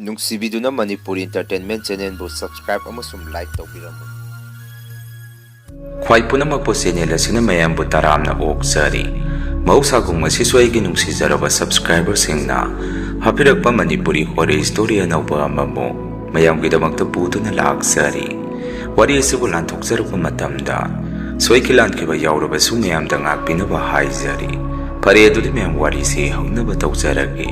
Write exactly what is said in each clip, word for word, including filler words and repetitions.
ꯅꯨꯡꯁꯤꯕꯤꯗꯨꯅ Manipuri Entertainment Channelꯕꯨ subscribe ꯑꯃꯁꯨꯡ like ꯇꯧꯕꯤꯔꯝꯃꯨ꯫ ꯈ꯭ꯋꯥꯏ ꯄꯨꯝꯅꯃꯛꯄꯨ channel ꯑꯁꯤꯅ ꯃꯌꯥꯝꯕꯨ ꯇꯔꯥꯝꯅ ꯑꯣꯛꯆꯔꯤ꯫ ꯃꯍꯧꯁꯥꯒꯨꯝ ꯉꯁꯤꯁꯨ ꯑꯩꯒꯤ ꯅꯨꯡꯁꯤꯖꯔꯕ subscriberꯁꯤꯡꯅ ꯍꯥꯞꯄꯤꯔꯛꯄ ꯃꯅꯤꯄꯨꯔꯤ horror story ꯑꯅꯧꯕ ꯑꯃꯃꯨꯛ ꯃꯌꯥꯝꯒꯤꯗꯃꯛꯇ ꯄꯨꯗꯨꯅ ꯂꯥꯛꯆꯔꯤ꯫ ꯋꯥꯔꯤ ꯑꯁꯤꯕꯨ ꯂꯥꯟꯊꯣꯛꯆꯔꯛꯄ ꯃꯇꯝꯗ ꯁꯣꯏꯈꯤ ꯂꯥꯟꯈꯤꯕ ꯌꯥꯎꯔꯕꯁꯨ ꯃꯌꯥꯝꯗ ꯉꯥꯛꯄꯤꯅꯕ ꯍꯥꯏꯖꯔꯤ꯫ ꯐꯔꯦ, ꯑꯗꯨꯗꯤ ꯃꯌꯥꯝ ꯋꯥꯔꯤꯁꯤ ꯍꯧꯅꯕ ꯇꯧꯖꯔꯒꯦ꯫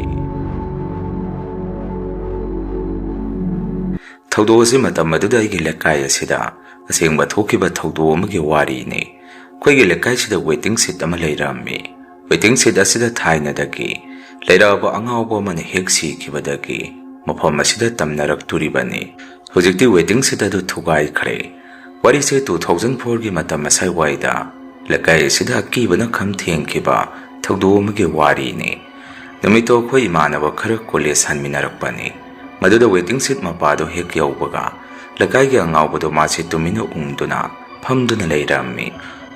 ꯊꯧꯗꯣꯛ ꯑꯁꯤ ꯃꯇꯝ ꯑꯗꯨꯗ ꯑꯩꯒꯤ ꯂꯩꯀꯥꯏ ꯑꯁꯤꯗ ꯑꯁꯦꯡꯕ ꯊꯣꯛꯈꯤꯕ ꯊꯧꯗꯣꯛ ꯑꯃꯒꯤ ꯋꯥꯔꯤꯅꯤ꯫ ꯑꯩꯈꯣꯏꯒꯤ ꯂꯩꯀꯥꯏꯁꯤꯗ waiting shed ꯑꯃ ꯂꯩꯔꯝꯃꯤ꯫ Waiting shed ꯑꯁꯤꯗ ꯊꯥꯏꯅꯗꯒꯤ ꯂꯩꯔꯛꯑꯕ ꯑꯉꯥꯎꯕ ꯑꯃꯅ ꯍꯦꯛ ꯁꯤꯈꯤꯕꯗꯒꯤ ꯃꯐꯝ ꯑꯁꯤꯗ ꯇꯝꯅꯔꯛꯇꯣꯔꯤꯕꯅꯤ꯫ ꯍꯧꯖꯤꯛꯇꯤ waiting shed ꯑꯗꯨ ꯊꯨꯒꯥꯏꯈ꯭ꯔꯦ꯫ ꯋꯥꯔꯤꯁꯦ two thousand fourꯒꯤ ꯃꯇꯝ ꯑꯁꯥꯏꯋꯥꯏꯗ ꯂꯩꯀꯥꯏ ꯑꯁꯤꯗ ꯑꯀꯤꯕꯅ ꯈꯝ ꯊꯦꯡꯈꯤꯕ ꯊꯧꯗꯣꯛ ꯑꯃꯒꯤ ꯋꯥꯔꯤꯅꯤ꯫ ꯅꯨꯃꯤꯠꯇꯣ ꯑꯩꯈꯣꯏ ꯏꯃꯥꯟꯅꯕ ꯈꯔ college ꯍꯟꯃꯤꯟꯅꯔꯛꯄꯅꯤ꯫ ꯃꯗꯨꯗ waiting shed ꯃꯄꯥꯗꯣ ꯍꯦꯛ ꯌꯧꯕꯒ ꯂꯩꯀꯥꯏꯒꯤ ꯑꯉꯥꯎꯕꯗꯣ ꯃꯥꯁꯦ ꯇꯨꯃꯤꯟꯅ ꯎꯪꯗꯨꯅ ꯐꯝꯗꯨꯅ ꯂꯩꯔꯝꯃꯤ꯫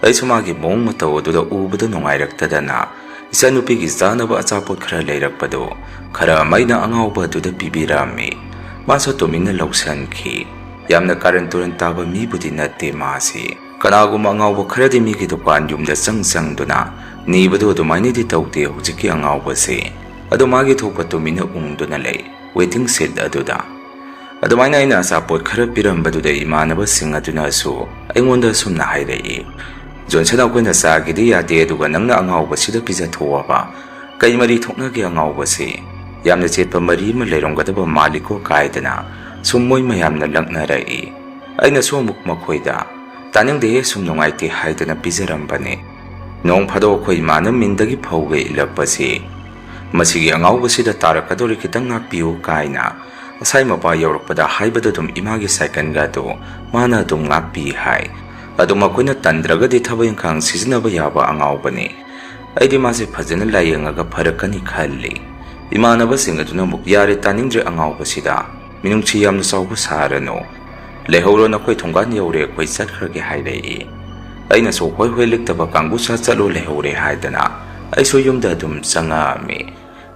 ꯑꯩꯁꯨ ꯃꯥꯒꯤ ꯃꯑꯣꯡ ꯃꯇꯧ ꯑꯗꯨꯗ ꯎꯕꯗ ꯅꯨꯡꯉꯥꯏꯔꯛꯇꯗꯅ ꯏꯆꯥꯅꯨꯄꯤꯒꯤ ꯆꯥꯅꯕ ꯑꯆꯥꯄꯣꯠ ꯈꯔ ꯂꯩꯔꯛꯄꯗꯨ ꯈꯔ ꯑꯃ ꯑꯩꯅ ꯑꯉꯥꯎꯕ ꯑꯗꯨꯗ ꯄꯤꯕꯤꯔꯝꯃꯤ꯫ ꯃꯥꯁꯨ ꯇꯨꯃꯤꯟꯅ ꯂꯧꯁꯟꯈꯤ꯫ ꯌꯥꯝꯅ ꯀꯥꯔꯟ ꯇꯨꯔꯟ ꯇꯥꯕ ꯃꯤꯕꯨꯗꯤ ꯅꯠꯇꯦ ꯃꯥꯁꯤ꯫ ꯀꯅꯥꯒꯨꯝꯕ ꯑꯉꯥꯎꯕ ꯈꯔꯗꯤ ꯃꯤꯒꯤ ꯗꯨꯀꯥꯟ ꯌꯨꯝꯗ ꯆꯪ ꯆꯪꯗꯨꯅ ꯅꯤꯕꯗꯨ ꯑꯗꯨꯃꯥꯏꯅꯗꯤ ꯇꯧꯗꯦ ꯍꯧꯖꯤꯛꯀꯤ ꯑꯉꯥꯎꯕꯁꯤ꯫ ꯑꯗꯨ ꯃꯥꯒꯤ ꯊꯣꯛꯄ ꯇꯨꯃꯤꯟꯅ ꯎꯪꯗꯨꯅ ꯂꯩ꯫ Waiting shed ꯑꯗꯨꯗ꯫ ꯑꯗꯨꯃꯥꯏꯅ ꯑꯩꯅ ꯑꯆꯥꯄꯣꯠ ꯈꯔ ꯄꯤꯔꯝꯕꯗꯨꯗ ꯏꯃꯥꯟꯅꯕꯁꯤꯡ ꯑꯗꯨꯅꯁꯨ ꯑꯩꯉꯣꯟꯗ ꯑꯁꯨꯝꯅ ꯍꯥꯏꯔꯛꯏ, "ꯖꯣꯟꯁꯟ, ꯑꯩꯈꯣꯏꯅ ꯆꯥꯒꯦꯗꯤ ꯌꯥꯗꯦ, ꯑꯗꯨꯒ ꯅꯪꯅ ꯑꯉꯥꯎꯕꯁꯤꯗ ꯄꯤꯖꯊꯣꯛꯑꯕ? ꯀꯩ ꯃꯔꯤ ꯊꯣꯛꯅꯒꯦ ꯑꯉꯥꯎꯕꯁꯤ? ꯌꯥꯝꯅ ꯆꯦꯠꯄ ꯃꯔꯤ ꯑꯃ ꯂꯩꯔꯝꯒꯗꯕ ꯃꯥꯜꯂꯤꯀꯣ" ꯀꯥꯏꯗꯅ ꯁꯨꯝ ꯃꯣꯏ ꯃꯌꯥꯝꯅ ꯂꯛꯅꯔꯛꯏ꯫ ꯑꯩꯅꯁꯨ ꯑꯃꯨꯛ ꯃꯈꯣꯏꯗ, "ꯇꯥꯅꯤꯡꯗꯦꯍꯦ, ꯁꯨꯝ ꯅꯨꯡꯉꯥꯏꯇꯦ" ꯍꯥꯏꯗꯅ ꯄꯤꯖꯔꯝꯕꯅꯤ꯫ ꯅꯣꯡ ꯐꯥꯗꯣꯛ ꯑꯩꯈꯣꯏ ꯏꯃꯥꯅ ꯃꯤꯟꯗꯒꯤ ꯐꯧꯒ ꯏꯜꯂꯛꯄꯁꯤ, "ꯃꯁꯤꯒꯤ ꯑꯉꯥꯎꯕꯁꯤꯗ ꯇꯥꯔꯛꯀꯗꯧꯔꯦ, ꯈꯤꯇꯪ ꯉꯥꯛꯄꯤꯌꯨ" ꯀꯥꯏꯅ ꯑꯁꯥꯏ ꯃꯄꯥ ꯌꯧꯔꯛꯄꯗ ꯍꯥꯏꯕꯗ ꯑꯗꯨꯝ ꯏꯃꯥꯒꯤ ꯁꯥꯏꯀꯜꯒ ꯑꯗꯨ ꯃꯥꯅ ꯑꯗꯨꯝ ꯉꯥꯛꯄꯤ ꯍꯥꯏ꯫ ꯑꯗꯨ ꯃꯈꯣꯏꯅ ꯇꯟꯗ꯭ꯔꯒꯗꯤ ꯊꯕꯛ ꯏꯪꯈꯥꯡ ꯁꯤꯖꯤꯟꯅꯕ ꯌꯥꯕ ꯑꯉꯥꯎꯕꯅꯤ꯫ ꯑꯩꯗꯤ ꯃꯥꯁꯦ ꯐꯖꯅ ꯂꯥꯌꯦꯡꯉꯒ ꯐꯔꯛꯀꯅꯤ ꯈꯜꯂꯤ꯫ ꯏꯃꯥꯟꯅꯕꯁꯤꯡ ꯑꯗꯨꯅ ꯑꯃꯨꯛ, "ꯌꯥꯔꯦ, ꯇꯥꯅꯤꯡꯗ꯭ꯔꯦ ꯑꯉꯥꯎꯕꯁꯤꯗ, ꯃꯤꯅꯨꯡꯁꯤ ꯌꯥꯝꯅ ꯆꯥꯎꯕ ꯁꯥꯔꯅꯨ꯫ ꯂꯩꯍꯧꯔꯣ, ꯅꯈꯣꯏ ꯊꯣꯡꯒꯥꯟ ꯌꯧꯔꯦ, ꯑꯩꯈꯣꯏ ꯆꯠꯈ꯭ꯔꯒꯦ" ꯍꯥꯏꯔꯛꯏ꯫ ꯑꯩꯅꯁꯨ, "ꯍꯣꯏ ꯍꯣꯏ, ꯂꯤꯛꯇꯕ ꯀꯥꯡꯕꯨ ꯁꯥ ꯆꯠꯂꯣ, ꯂꯩꯍꯧꯔꯦ" ꯍꯥꯏꯗꯅ ꯑꯩꯁꯨ ꯌꯨꯝꯗ ꯑꯗꯨꯝ ꯆꯪꯉꯛꯑꯝꯃꯤ꯫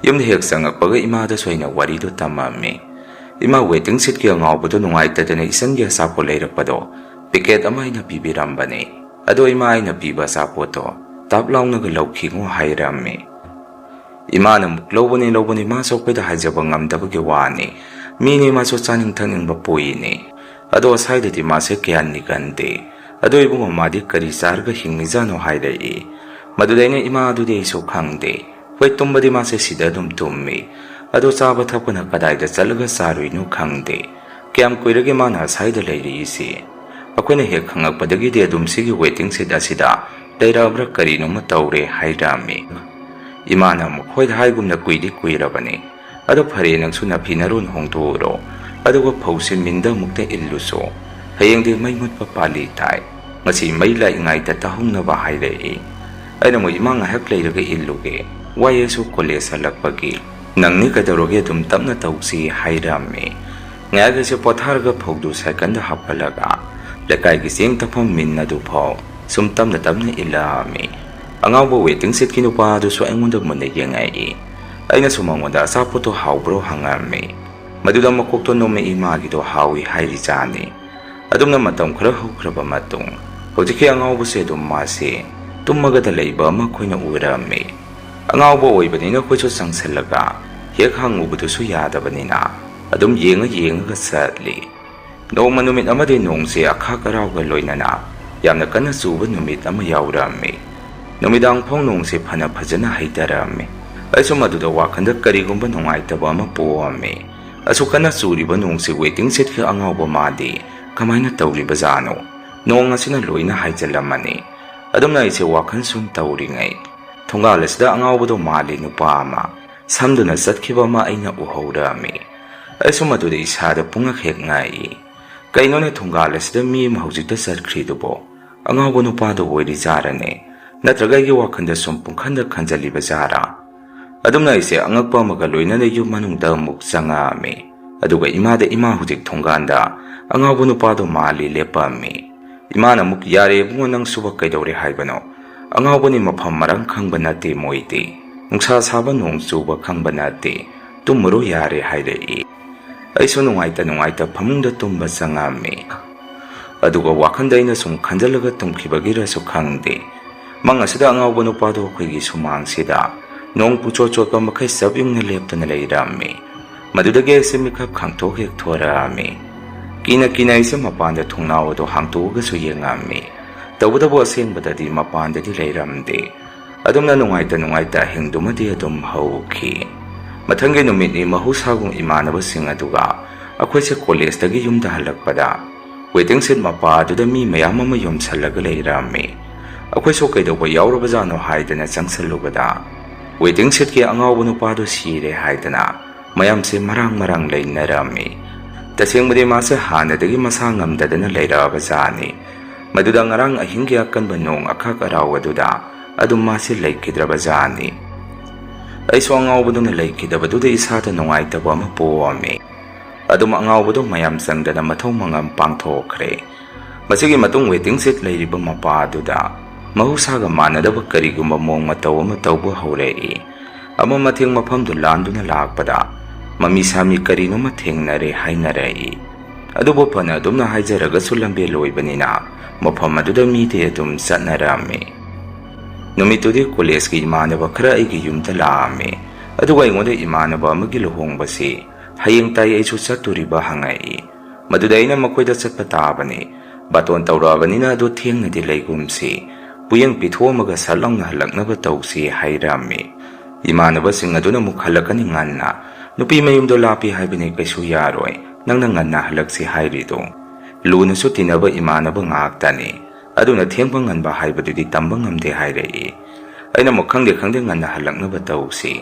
ꯌꯨꯝꯗ ꯍꯦꯛ ꯆꯪꯉꯛꯄꯒ ꯏꯃꯥꯗꯁꯨ ꯑꯩꯅ ꯋꯥꯔꯤꯗꯣ ꯇꯝꯃꯝꯃꯤ꯫ "ꯏꯃꯥ, waiting shed ꯀꯤ ꯑꯉꯥꯎꯕꯗꯣ ꯅꯨꯡꯉꯥꯏꯇꯗꯅ ꯏꯆꯟꯒꯤ ꯑꯆꯥꯄꯣꯠ ꯂꯩꯔꯛꯄꯗꯣ packet ꯑꯃ ꯑꯩꯅ ꯄꯤꯕꯤꯔꯝꯕꯅꯦ꯫ ꯑꯗꯣ ꯏꯃꯥ, ꯑꯩꯅ ꯄꯤꯕ ꯑꯆꯥꯄꯣꯠꯇꯣ ꯇꯥꯞ ꯂꯥꯎꯅꯒ ꯂꯧꯈꯤꯉꯣ" ꯍꯥꯏꯔꯝꯃꯤ꯫ ꯏꯃꯥꯅ ꯑꯃꯨꯛ, "ꯂꯧꯕꯅꯤ, ꯂꯧꯕꯅꯤ, ꯃꯥꯁꯨ ꯑꯩꯈꯣꯏꯗ ꯍꯥꯏꯖꯕ ꯉꯝꯗꯕꯒꯤ ꯋꯥꯅꯤ꯫ ꯃꯤꯅꯤ, ꯃꯥꯁꯨ ꯆꯥꯅꯤꯡ ꯊꯛꯅꯤꯡꯕ ꯄꯣꯛꯏꯅꯤ꯫ ꯑꯗꯣ ꯁ꯭ꯋꯥꯏꯗꯗꯤ ꯃꯥꯁꯦ ꯀꯌꯥ ꯅꯤꯒꯟꯗꯦ꯫ ꯑꯗꯣ ꯏꯕꯨꯡꯉꯣ, ꯃꯥꯗꯤ ꯀꯔꯤ ꯆꯥꯔꯒ ꯍꯤꯡꯉꯤꯖꯥꯠꯅꯣ?" ꯍꯥꯏꯔꯛꯏ꯫ ꯃꯗꯨꯗ ꯑꯩꯅ, "ꯏꯃꯥ, ꯑꯗꯨꯗꯤ ꯑꯩꯁꯨ ꯈꯪꯗꯦ꯫ ꯍꯣꯏ, ꯇꯨꯝꯕꯗꯤ ꯃꯥꯁꯦ ꯁꯤꯗ ꯑꯗꯨꯝ ꯇꯨꯝꯃꯤ꯫ ꯑꯗꯣ ꯆꯥꯕ ꯊꯛꯄꯅ ꯀꯗꯥꯏꯗ ꯆꯠꯂꯒ ꯆꯥꯔꯨꯏꯅꯣ ꯈꯪꯗꯦ꯫ ꯀꯌꯥꯝ ꯀꯨꯏꯔꯒꯦ ꯃꯥꯅ ꯑꯁ꯭ꯋꯥꯏꯗ ꯂꯩꯔꯛꯏꯁꯤ? ꯑꯩꯈꯣꯏꯅ ꯍꯦꯛ ꯈꯪꯉꯛꯄꯗꯒꯤꯗꯤ ꯑꯗꯨꯝ ꯁꯤꯒꯤ waiting shed ꯑꯁꯤꯗ ꯂꯩꯔꯛꯑꯕ꯭ꯔꯥ ꯀꯔꯤꯅꯣꯃ ꯇꯧꯔꯦ" ꯍꯥꯏꯔꯛꯑꯝꯃꯤ꯫ ꯏꯃꯥꯅ ꯑꯃꯨꯛ, "ꯍꯣꯏ, ꯍꯥꯏꯒꯨꯝꯅ ꯀꯨꯏꯗꯤ ꯀꯨꯏꯔꯕꯅꯤ꯫ ꯑꯗꯣ ꯐꯔꯦ, ꯅꯪꯁꯨ ꯅꯐꯤ ꯅꯔꯣꯟ ꯍꯣꯡꯗꯣꯛꯎꯔꯣ꯫ ꯑꯗꯨꯒ ꯐꯧꯁꯦ ꯃꯤꯟꯗ ꯑꯃꯨꯛꯇ ꯏꯜꯂꯨꯁꯣ꯫ ꯍꯌꯦꯡꯗꯤ ꯃꯩ ꯃꯨꯠꯄ ꯄꯥꯜꯂꯤ ꯇꯥꯏ꯫ ꯉꯁꯤ ꯃꯩ ꯂꯥꯛꯏꯉꯩꯗ ꯇꯥꯍꯧꯅꯕ" ꯍꯥꯏꯔꯛꯏ꯫ ꯑꯩꯅ ꯑꯃꯨꯛ, "ꯏꯃꯥ, ꯉꯥꯏꯍꯥꯛ ꯂꯩꯔꯒ ꯏꯜꯂꯨꯒꯦ꯫ ꯋꯥꯏ ꯑꯩꯁꯨ college ꯍꯜꯂꯛꯄꯒꯤ꯫ ꯅꯪꯅꯤ ꯀꯩꯗꯧꯔꯒꯦ, ꯑꯗꯨꯝ ꯇꯞꯅ ꯇꯧꯁꯤ" ꯍꯥꯏꯔꯝꯃꯤ꯫ ꯉꯥꯏꯍꯥꯛ ꯑꯩꯁꯦ ꯄꯣꯊꯥꯔꯒ ꯐꯧꯗꯨ cycle ꯗ ꯍꯥꯞꯀꯠꯂꯒ ꯂꯩꯀꯥꯏꯒꯤ ꯆꯦꯡ ꯇꯛꯐꯝ ꯃꯤꯟ ꯑꯗꯨꯐꯥꯎ ꯁꯨꯝ ꯇꯞꯅ ꯇꯞꯅ ꯏꯜꯂꯛꯑꯝꯃꯤ꯫ ꯑꯉꯥꯎꯕ waiting shed ꯀꯤ ꯅꯨꯄꯥ ꯑꯗꯨꯁꯨ ꯑꯩꯉꯣꯟꯗ ꯃꯨꯟꯅ ꯌꯦꯡꯉꯛꯏ꯫ ꯑꯩꯅꯁꯨ ꯃꯉꯣꯟꯗ ꯑꯆꯥꯄꯣꯠꯇꯣ ꯍꯥꯎꯕ꯭ꯔꯣ ꯍꯪꯉꯛꯑꯝꯃꯤ꯫ ꯃꯗꯨꯗ ꯃꯀꯣꯛꯇꯣ ꯅꯣꯝꯃꯛꯏ, ꯃꯥꯒꯤꯗꯣ ꯍꯥꯎꯏ ꯍꯥꯏꯔꯤꯖꯥꯠꯅꯤ꯫ ꯑꯗꯨꯝꯅ ꯃꯇꯝ ꯈꯔ ꯍꯧꯈ꯭ꯔꯕ ꯃꯇꯨꯡ, ꯍꯧꯖꯤꯛꯀꯤ ꯑꯉꯥꯎꯕꯁꯦ ꯑꯗꯨꯝ ꯃꯥꯁꯦ ꯇꯨꯝꯃꯒꯗ ꯂꯩꯕ ꯑꯃ ꯑꯩꯈꯣꯏꯅ ꯎꯔꯝꯃꯤ꯫ ꯑꯉꯥꯎꯕ ꯑꯣꯏꯕꯅꯤꯅ ꯑꯩꯈꯣꯏꯁꯨ ꯆꯪꯁꯜꯂꯒ ꯍꯦꯛ ꯍꯪꯉꯨꯕꯗꯨꯁꯨ ꯌꯥꯗꯕꯅꯤꯅ ꯑꯗꯨꯝ ꯌꯦꯡꯉ ꯌꯦꯡꯉꯒ ꯆꯠꯂꯤ꯫ ꯅꯣꯡꯃ ꯅꯨꯃꯤꯠ ꯑꯃꯗꯤ ꯅꯣꯡꯁꯦ ꯑꯈꯥꯛ ꯑꯔꯥꯎꯒ ꯂꯣꯏꯅꯅ ꯌꯥꯝꯅ ꯀꯟꯅ ꯆꯨꯕ ꯅꯨꯃꯤꯠ ꯑꯃ ꯌꯥꯎꯔꯛꯑꯝꯃꯤ꯫ ꯅꯨꯃꯤꯗꯥꯡ ꯐꯥꯎ ꯅꯣꯡꯁꯦ ꯐꯅ ꯐꯖꯅ ꯍꯩꯊꯔꯛꯑꯝꯃꯤ꯫ ꯑꯩꯁꯨ ꯃꯗꯨꯗ ꯋꯥꯈꯜꯗ ꯀꯔꯤꯒꯨꯝꯕ ꯅꯨꯡꯉꯥꯏꯇꯕ ꯑꯃ ꯄꯣꯛꯑꯝꯃꯤ꯫ ꯑꯁꯨꯛ ꯀꯟꯅ ꯆꯨꯔꯤꯕ ꯅꯣꯡꯁꯤ waiting shed ꯀꯤ ꯑꯉꯥꯎꯕ ꯃꯥꯗꯤ ꯀꯃꯥꯏꯅ ꯇꯧꯔꯤꯕꯖꯥꯠꯅꯣ? ꯅꯣꯡ ꯑꯁꯤꯅ ꯂꯣꯏꯅ ꯍꯥꯏꯖꯤꯜꯂꯝꯃꯅꯤ꯫ ꯑꯗꯨꯝꯅ ꯑꯩꯁꯦ ꯋꯥꯈꯜ ꯁꯨꯝ ꯇꯧꯔꯤꯉꯩ, ꯊꯣꯡꯒꯥꯜ ꯑꯁꯤꯗ ꯑꯉꯥꯎꯕꯗꯣ ꯃꯥꯜꯂꯤ ꯅꯨꯄꯥ ꯑꯃ ꯁꯝꯗꯨꯅ ꯆꯠꯈꯤꯕ ꯑꯃ ꯑꯩꯅ ꯎꯍꯧꯔꯝꯃꯤ꯫ ꯑꯩꯁꯨ ꯃꯗꯨꯗ ꯏꯁꯥꯗ ꯄꯨꯡꯉꯛ ꯍꯦꯛ ꯉꯛꯏ꯫ ꯀꯩꯅꯣꯅꯦ, ꯊꯣꯡꯒꯥꯜ ꯑꯁꯤꯗ ꯃꯤ ꯑꯃ ꯍꯧꯖꯤꯛꯇ ꯆꯠꯈ꯭ꯔꯤꯗꯨꯕꯣ? ꯑꯉꯥꯎꯕ ꯅꯨꯄꯥꯗꯣ ꯑꯣꯏꯔꯤꯖꯥꯔꯅꯦ? ꯅꯠꯇ꯭ꯔꯒ ꯑꯩꯒꯤ ꯋꯥꯈꯜꯗ ꯁꯨꯝ ꯄꯨꯡꯈꯟꯗ ꯈꯟꯖꯜꯂꯤꯕ ꯖꯥꯔꯥ? ꯑꯗꯨꯝꯅ ꯑꯩꯁꯦ ꯑꯉꯛꯄ ꯑꯃꯒ ꯂꯣꯏꯅꯅ ꯌꯨꯝ ꯃꯅꯨꯡꯗ ꯑꯃꯨꯛ ꯆꯪꯉꯛꯑꯝꯃꯤ꯫ ꯑꯗꯨꯒ ꯏꯃꯥꯗ, "ꯏꯃꯥ, ꯍꯧꯖꯤꯛ ꯊꯣꯡꯒꯥꯟꯗ ꯑꯉꯥꯎꯕ ꯅꯨꯄꯥꯗꯣ ꯃꯥꯜꯂꯤ ꯂꯦꯞꯄꯝꯃꯤ"꯫ ꯏꯃꯥꯅ ꯑꯃꯨꯛ, "ꯌꯥꯔꯦ ꯏꯕꯨꯡꯉꯣ, ꯅꯪꯁꯨꯕ ꯀꯩꯗꯧꯔꯦ ꯍꯥꯏꯕꯅꯣ? ꯑꯉꯥꯎꯕꯅꯤ, ꯃꯐꯝ ꯃꯔꯥꯡ ꯈꯪꯕ ꯅꯠꯇꯦ ꯃꯣꯏꯗꯤ"꯫ ꯅꯨꯡꯁꯥ ꯁꯥꯕ ꯅꯣꯡ ꯆꯨꯕ ꯈꯪꯕ ꯅꯠꯇꯦ, ꯇꯨꯝꯃꯨꯔꯣ ꯌꯥꯔꯦ ꯍꯥꯏꯔꯛꯏ꯫ ꯑꯩꯁꯨ ꯅꯨꯡꯉꯥꯏꯇ ꯅꯨꯡꯉꯥꯏꯇ ꯐꯃꯨꯡꯗ ꯇꯨꯝꯕ ꯆꯪꯉꯝꯃꯤ꯫ ꯑꯗꯨꯒ ꯋꯥꯈꯜꯗ ꯑꯩꯅ ꯁꯨꯝ ꯈꯟꯖꯤꯜꯂꯒ ꯇꯨꯝꯈꯤꯕꯒꯤꯔꯁꯨ ꯈꯪꯗꯦ, ꯃꯪ ꯑꯁꯤꯗ ꯑꯉꯥꯎꯕ ꯅꯨꯄꯥꯗꯣ ꯑꯩꯈꯣꯏꯒꯤ ꯁꯨꯃꯥꯡꯁꯤꯗ ꯅꯣꯡ ꯄꯨꯡꯆꯣꯠ ꯆꯣꯠꯄ ꯃꯈꯩ ꯆꯞ ꯌꯨꯡꯅ ꯂꯦꯞꯇꯨꯅ ꯂꯩꯔꯝꯃꯤ꯫ ꯃꯗꯨꯗꯒꯤ ꯑꯩꯁꯦ ꯃꯤꯀꯞ ꯈꯪꯊꯣꯛ ꯍꯦꯛ ꯊꯣꯔꯛꯑꯝꯃꯤ꯫ ꯀꯤꯅ ꯀꯤꯅ ꯑꯩꯁꯦ ꯃꯄꯥꯟꯗ ꯊꯣꯡꯅꯥꯎ ꯑꯗꯨ ꯍꯥꯡꯇꯣꯛꯑꯒꯁꯨ ꯌꯦꯡꯉꯝꯃꯤ꯫ ꯇꯧꯕꯇꯕꯨ ꯑꯁꯦꯡꯕꯗꯗꯤ ꯃꯄꯥꯟꯗꯗꯤ ꯂꯩꯔꯝꯗꯦ꯫ ꯑꯗꯨꯝꯅ ꯅꯨꯡꯉꯥꯏꯇ ꯅꯨꯡꯉꯥꯏꯇ ꯑꯍꯤꯡꯗꯨꯃꯗꯤ ꯑꯗꯨꯝ ꯍꯧꯈꯤ꯫ ꯃꯊꯪꯒꯤ ꯅꯨꯃꯤꯠꯅꯤ, ꯃꯍꯧꯁꯥꯒꯨꯝ ꯏꯃꯥꯟꯅꯕꯁꯤꯡ ꯑꯗꯨꯒ ꯑꯩꯈꯣꯏꯁꯦ ꯀꯣꯂꯦꯖꯇꯒꯤ ꯌꯨꯝꯗ ꯍꯜꯂꯛꯄꯗ waiting shed ꯃꯄꯥ ꯑꯗꯨꯗ ꯃꯤ ꯃꯌꯥꯝ ꯑꯃ ꯌꯣꯝꯁꯜꯂꯒ ꯂꯩꯔꯝꯃꯤ꯫ ꯑꯩꯈꯣꯏꯁꯨ ꯀꯩꯗꯧꯕ ꯌꯥꯎꯔꯕꯖꯥꯠꯅꯣ ꯍꯥꯏꯗꯅ ꯆꯪꯁꯜꯂꯨꯕꯗ waiting shedꯀꯤ ꯑꯉꯥꯎꯕ ꯅꯨꯄꯥꯗꯨ ꯁꯤꯔꯦ ꯍꯥꯏꯗꯅ ꯃꯌꯥꯝꯁꯦ ꯃꯔꯥꯡ ꯃꯔꯥꯡ ꯂꯩꯅꯔꯝꯃꯤ꯫ ꯇꯁꯦꯡꯕꯗꯤ ꯃꯥꯁꯦ ꯍꯥꯟꯅꯗꯒꯤ ꯃꯁꯥ ꯉꯝꯗꯗꯅ ꯂꯩꯔꯛꯑꯕ ꯖꯥꯠꯅꯤ꯫ ꯃꯗꯨꯗ ꯉꯔꯥꯡ ꯑꯍꯤꯡꯒꯤ ꯑꯀꯟꯕ ꯅꯣꯡ ꯑꯈꯥꯛ ꯑꯔꯥꯎ ꯑꯗꯨꯗ ꯑꯗꯨꯝ ꯃꯥꯁꯦ ꯂꯩꯈꯤꯗ꯭ꯔꯕ ꯖꯥꯠꯅꯤ꯫ ꯑꯩꯁꯨ ꯑꯉꯥꯎꯕꯗꯨꯅ ꯂꯩꯈꯤꯗꯕꯗꯨꯗ ꯏꯁꯥꯗ ꯅꯨꯡꯉꯥꯏꯇꯕ ꯑꯃ ꯄꯣꯛꯑꯝꯃꯤ꯫ ꯑꯗꯨꯝ ꯑꯉꯥꯎꯕꯗꯣ ꯃꯌꯥꯝ ꯆꯪꯗꯅ ꯃꯊꯧ ꯃꯉꯝ ꯄꯥꯡꯊꯣꯛꯈ꯭ꯔꯦ꯫ ꯃꯁꯤꯒꯤ ꯃꯇꯨꯡ waiting shed ꯂꯩꯔꯤꯕ ꯃꯄꯥ ꯑꯗꯨꯗ ꯃꯍꯧꯁꯥꯒ ꯃꯥꯟꯅꯗꯕ ꯀꯔꯤꯒꯨꯝꯕ ꯃꯑꯣꯡ ꯃꯇꯧ ꯑꯃ ꯇꯧꯕ ꯍꯧꯔꯛꯏ꯫ ꯑꯃ ꯃꯊꯦꯡ ꯃꯐꯝꯗꯨ ꯂꯥꯟꯗꯨꯅ ꯂꯥꯛꯄꯗ ꯃꯃꯤ ꯁꯥꯃꯤ ꯀꯔꯤꯅꯣꯃ ꯊꯦꯡꯅꯔꯦ ꯍꯥꯏꯅꯔꯛꯏ꯫ ꯑꯗꯨꯕꯨ ꯐꯅ ꯑꯗꯨꯝꯅ ꯍꯥꯏꯖꯔꯒꯁꯨ ꯂꯝꯕꯦꯜ ꯑꯣꯏꯕꯅꯤꯅ ꯃꯐꯝ ꯑꯗꯨꯗ ꯃꯤꯗꯤ ꯑꯗꯨꯝ ꯆꯠꯅꯔꯝꯃꯤ꯫ ꯅꯨꯃꯤꯠꯇꯨꯗꯤ ꯀꯣꯂꯦꯖꯀꯤ ꯏꯃꯥꯟꯅꯕ ꯈꯔ ꯑꯩꯒꯤ ꯌꯨꯝꯗ ꯂꯥꯛꯑꯝꯃꯤ꯫ ꯑꯗꯨꯒ ꯑꯩꯉꯣꯟꯗ ꯏꯃꯥꯟꯅꯕ ꯑꯃꯒꯤ ꯂꯨꯍꯣꯡꯕꯁꯤ ꯍꯌꯦꯡ ꯇꯥꯏ, ꯑꯩꯁꯨ ꯆꯠꯇꯣꯔꯤꯕ ꯍꯪꯉꯛꯏ꯫ ꯃꯗꯨꯗ ꯑꯩꯅ ꯃꯈꯣꯏꯗ ꯆꯠꯄ ꯇꯥꯕꯅꯤ, ꯕꯥꯇꯣꯟ ꯇꯧꯔꯛꯑꯕꯅꯤꯅ ꯑꯗꯨ ꯊꯦꯡꯅꯗꯤ ꯂꯩꯒꯨꯝꯁꯤ, ꯄꯨꯌꯦꯡ ꯄꯤꯊꯣꯛꯑꯝꯃꯒ ꯁꯠ ꯂꯥꯎꯅ ꯍꯜꯂꯛꯅꯕ ꯇꯧꯁꯤ ꯍꯥꯏꯔꯝꯃꯤ꯫ ꯏꯃꯥꯟꯅꯕꯁꯤꯡ ꯑꯗꯨꯅ ꯑꯃꯨꯛ ꯍꯜꯂꯛꯀꯅꯤ ꯉꯟꯅ, ꯅꯨꯄꯤ ꯃꯌꯨꯝꯗꯣ ꯂꯥꯞꯄꯤ ꯍꯥꯏꯕꯅꯤ, ꯀꯩꯁꯨ ꯌꯥꯔꯣꯏ, ꯅꯪꯅ ꯉꯟꯅ ꯍꯜꯂꯛꯁꯤ ꯍꯥꯏꯔꯤꯗꯣ꯫ ꯂꯨꯅꯁꯨ ꯇꯤꯟꯅꯕ ꯏꯃꯥꯟꯅꯕ ꯉꯥꯛꯇꯅꯤ, ꯑꯗꯨꯅ ꯊꯦꯡꯕ ꯉꯟꯕ ꯍꯥꯏꯕꯗꯨꯗꯤ ꯇꯝꯕ ꯉꯝꯗꯦ ꯍꯥꯏꯔꯛꯏ꯫ ꯑꯩꯅ ꯑꯃꯨꯛ ꯈꯪꯗꯦ ꯈꯪꯗꯦ ꯉꯟꯅ ꯍꯜꯂꯛꯅꯕ ꯇꯧꯁꯤ,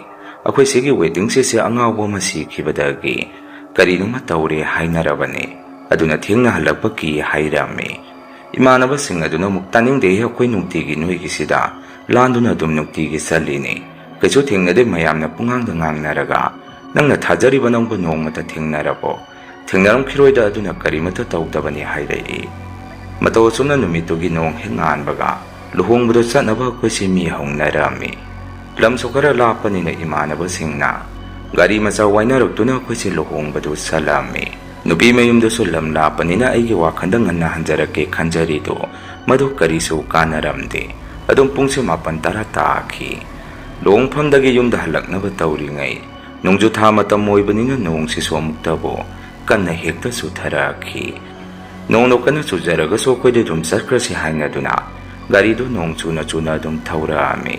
ꯑꯩꯈꯣꯏ ꯁꯤꯒꯤ waiting shedꯁꯦ ꯑꯉꯥꯎꯕ ꯑꯃ ꯁꯤꯈꯤꯕꯗꯒꯤ ꯀꯔꯤꯅꯣꯃ ꯇꯧꯔꯦ ꯍꯥꯏꯅꯔꯕꯅꯤ, ꯑꯗꯨꯅ ꯊꯦꯡꯅ ꯍꯜꯂꯛꯄ ꯀꯤ ꯍꯥꯏꯔꯝꯃꯤ꯫ ꯏꯃꯥꯟꯅꯕꯁꯤꯡ ꯑꯗꯨꯅ ꯑꯃꯨꯛ, ꯇꯥꯅꯤꯡꯗꯦꯍꯦ, ꯑꯩꯈꯣꯏ ꯅꯨꯡꯇꯤꯒꯤ ꯅꯣꯏꯒꯤꯁꯤꯗ ꯂꯥꯟꯗꯨꯅ ꯑꯗꯨꯝ ꯅꯨꯡꯇꯤꯒꯤ ꯆꯠꯂꯤꯅꯤ, ꯀꯩꯁꯨ ꯊꯦꯡꯅꯗꯦ, ꯃꯌꯥꯝꯅ ꯄꯨꯡꯉꯥꯡꯗ ꯉꯥꯡꯅꯔꯒ, ꯅꯪꯅ ꯊꯥꯖꯔꯤꯕ ꯅꯪꯕꯨ ꯅꯣꯡꯃꯇ ꯊꯦꯡꯅꯔꯕꯣ? ꯊꯦꯡꯅꯔꯝꯈꯤꯔꯣꯏꯗ, ꯑꯗꯨꯅ ꯀꯔꯤꯃꯠꯇ ꯇꯧꯗꯕꯅꯤ ꯍꯥꯏꯔꯛꯏ꯫ ꯃꯇꯧ ꯑꯁꯨꯝꯅ ꯅꯨꯃꯤꯠꯇꯨꯒꯤ ꯅꯣꯡ ꯍꯦꯛ ꯉꯥꯟꯕꯒ ꯂꯨꯍꯣꯡꯕꯗꯣ ꯆꯠꯅꯕ ꯑꯩꯈꯣꯏꯁꯦ ꯃꯤ ꯍꯧꯅꯔꯝꯃꯤ꯫ ꯂꯝꯁꯨ ꯈꯔ ꯂꯥꯞꯄꯅꯤꯅ ꯏꯃꯥꯟꯅꯕꯁꯤꯡꯅ ꯒꯥꯔꯤ ꯃꯆꯥ ꯋꯥꯏꯅꯔꯛꯇꯨꯅ ꯑꯩꯈꯣꯏꯁꯦ ꯂꯨꯍꯣꯡꯕꯗꯨ ꯆꯠꯂꯝꯃꯤ꯫ ꯅꯨꯄꯤ ꯃꯌꯨꯝꯗꯁꯨ ꯂꯝ ꯂꯥꯞꯄꯅꯤꯅ ꯑꯩꯒꯤ ꯋꯥꯈꯜꯗ ꯉꯟꯅ ꯍꯟꯖꯔꯛꯀꯦ ꯈꯟꯖꯔꯤꯗꯨ ꯃꯗꯨ ꯀꯔꯤꯁꯨ ꯀꯥꯟꯅꯔꯝꯗꯦ꯫ ꯑꯗꯨꯝ ꯄꯨꯡꯁꯦ ꯃꯥꯄꯟ ꯇꯔꯥ ꯇꯥꯈꯤ꯫ ꯂꯨꯍꯣꯡꯐꯝꯗꯒꯤ ꯌꯨꯝꯗ ꯍꯜꯂꯛꯅꯕ ꯇꯧꯔꯤꯉꯩ, ꯅꯣꯡꯖꯨ ꯊꯥ ꯃꯇꯝ ꯑꯣꯏꯕꯅꯤꯅ ꯅꯣꯡꯁꯤꯁꯨ ꯑꯃꯨꯛꯇꯕꯨ ꯀꯟꯅ ꯍꯦꯛꯇ ꯆꯨꯊꯔꯛꯈꯤ꯫ ꯅꯣꯡꯅ ꯀꯟꯅ ꯆꯨꯖꯔꯒꯁꯨ ꯑꯩꯈꯣꯏꯗꯤ ꯑꯗꯨꯝ ꯆꯠꯈ꯭ꯔꯁꯤ ꯍꯥꯏꯅꯗꯨꯅ ꯒꯥꯔꯤꯗꯨ ꯅꯣꯡ ꯆꯨꯅ ꯆꯨꯅ ꯑꯗꯨꯝ ꯊꯧꯔꯛꯑꯝꯃꯤ꯫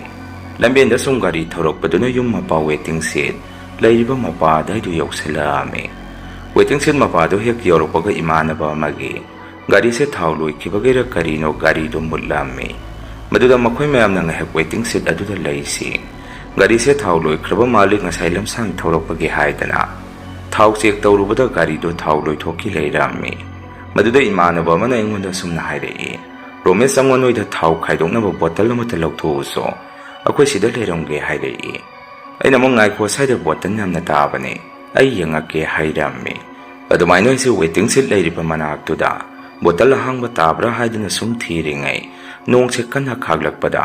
ꯂꯝꯕꯦꯟꯗ ꯁꯨꯝ ꯒꯥꯔꯤ ꯊꯧꯔꯛꯄꯗꯨꯅ ꯌꯨꯝ ꯃꯄꯥ waiting shed ꯂꯩꯔꯤꯕ ꯃꯄꯥ ꯑꯗꯥꯏꯗꯨ ꯌꯧꯁꯤꯜꯂꯛꯑꯝꯃꯤ꯫ Waiting shed ꯃꯄꯥꯗꯨ ꯍꯦꯛ ꯌꯧꯔꯛꯄꯒ ꯏꯃꯥꯟꯅꯕ ꯑꯃꯒꯤ ꯒꯥꯔꯤꯁꯦ ꯊꯥꯎ ꯂꯣꯏꯈꯤꯕꯒꯤꯔ ꯀꯔꯤꯅꯣ ꯒꯥꯔꯤꯗꯨ ꯃꯨꯠꯂꯝꯃꯤ꯫ ꯃꯗꯨꯗ ꯃꯈꯣꯏ ꯃꯌꯥꯝꯅ ꯉꯥꯏꯍꯥꯛ waiting shed ꯑꯗꯨꯗ ꯂꯩꯁꯤ, ꯒꯥꯔꯤꯁꯦ ꯊꯥꯎ ꯂꯣꯏꯈ꯭ꯔꯕ ꯃꯥꯜꯂꯤ, ꯉꯁꯥꯏ ꯂꯝꯁꯥꯡ ꯊꯧꯔꯛꯄꯒꯤ ꯍꯥꯏꯗꯅ ꯊꯥꯎ check ꯇꯧꯔꯨꯕꯗ ꯒꯥꯔꯤꯗꯨ ꯊꯥꯎ ꯂꯣꯏꯊꯣꯛꯈꯤ ꯂꯩꯔꯝꯃꯤ꯫ ꯃꯗꯨꯗ ꯏꯃꯥꯟꯅꯕ ꯑꯃꯅ ꯑꯩꯉꯣꯟꯗ ꯑꯁꯨꯝꯅ ꯍꯥꯏꯔꯛꯏ, "ꯔꯣꯃꯦꯁ, ꯑꯩꯉꯣꯟ ꯅꯣꯏꯗ ꯊꯥꯎ ꯈꯥꯏꯗꯣꯛꯅꯕ bottle ꯑꯃꯠꯇ ꯂꯧꯊꯣꯛꯎꯁꯣ, ꯑꯩꯈꯣꯏ ꯁꯤꯗ ꯂꯩꯔꯝꯒꯦ" ꯍꯥꯏꯔꯛꯏ꯫ ꯑꯩꯅ ꯑꯃꯨꯛ, "ꯉꯥꯏꯈꯣ, ꯁ꯭ꯋꯥꯏꯗ bottle ꯌꯥꯝꯅ ꯇꯥꯕꯅꯤ, ꯑꯩ ꯌꯦꯡꯉꯛꯀꯦ" ꯍꯥꯏꯔꯝꯃꯤ꯫ ꯑꯗꯨꯃꯥꯏꯅ ꯑꯩꯁꯦ waiting shed ꯂꯩꯔꯤꯕ ꯃꯅꯥꯛꯇꯨꯗ bottle ꯑꯍꯥꯡꯕ ꯇꯥꯕ꯭ꯔꯥ ꯍꯥꯏꯗꯨꯅ ꯁꯨꯝ ꯊꯤꯔꯤꯉꯩ, ꯅꯣꯡꯁꯦ ꯀꯟꯅ ꯈꯥꯛꯂꯛꯄꯗ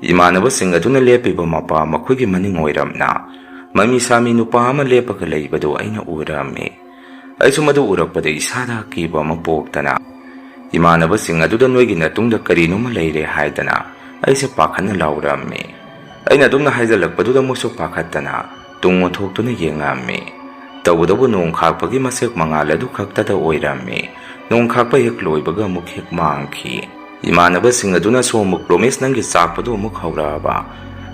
ꯏꯃꯥꯟꯅꯕꯁꯤꯡ ꯑꯗꯨꯅ ꯂꯦꯞꯄꯤꯕ ꯃꯄꯥ ꯃꯈꯣꯏꯒꯤ ꯃꯅꯤꯡ ꯑꯣꯏꯔꯞꯅ ꯃꯃꯤ ꯁꯥꯃꯤ ꯅꯨꯄꯥ ꯑꯃ ꯂꯦꯞꯄꯒ ꯂꯩꯕꯗꯨ ꯑꯩꯅ ꯎꯔꯝꯃꯤ꯫ ꯑꯩꯁꯨ ꯃꯗꯨ ꯎꯔꯛꯄꯗ ꯏꯁꯥꯗ ꯑꯀꯤꯕ ꯑꯃ ꯄꯣꯛꯇꯅ ꯏꯃꯥꯟꯅꯕꯁꯤꯡ ꯑꯗꯨꯗ "ꯅꯣꯏꯒꯤ ꯅꯇꯨꯡꯗ ꯀꯔꯤꯅꯣꯃ ꯂꯩꯔꯦ" ꯍꯥꯏꯗꯅ ꯑꯩꯁꯦ ꯄꯥꯈꯠꯅ ꯂꯥꯎꯔꯝꯃꯤ꯫ ꯑꯩꯅ ꯑꯗꯨꯝꯅ ꯍꯥꯏꯖꯤꯜꯂꯛꯄꯗꯨꯗ ꯃꯣꯏꯁꯨ ꯄꯥꯈꯠꯇꯅ ꯇꯨꯡ ꯑꯣꯟꯊꯣꯛꯇꯨꯅ ꯌꯦꯡꯉꯝꯃꯤ꯫ ꯇꯧꯕꯇꯕꯨ ꯅꯣꯡ ꯈꯥꯛꯄꯒꯤ ꯃꯁꯦꯛ ꯃꯉꯥꯜ ꯑꯗꯨ ꯈꯛꯇꯗ ꯑꯣꯏꯔꯝꯃꯤ꯫ ꯅꯣꯡ ꯈꯥꯛꯄ ꯍꯦꯛ ꯂꯣꯏꯕꯒ ꯑꯃꯨꯛ ꯍꯦꯛ ꯃꯥꯡꯈꯤ꯫ ꯏꯃꯥꯟꯅꯕꯁꯤꯡ ꯑꯗꯨꯅꯁꯨ ꯑꯃꯨꯛ, "ꯔꯣꯃꯦꯁ, ꯅꯪꯒꯤ ꯆꯥꯛꯄꯗꯨ ꯑꯃꯨꯛ ꯍꯧꯔꯛꯑꯕ?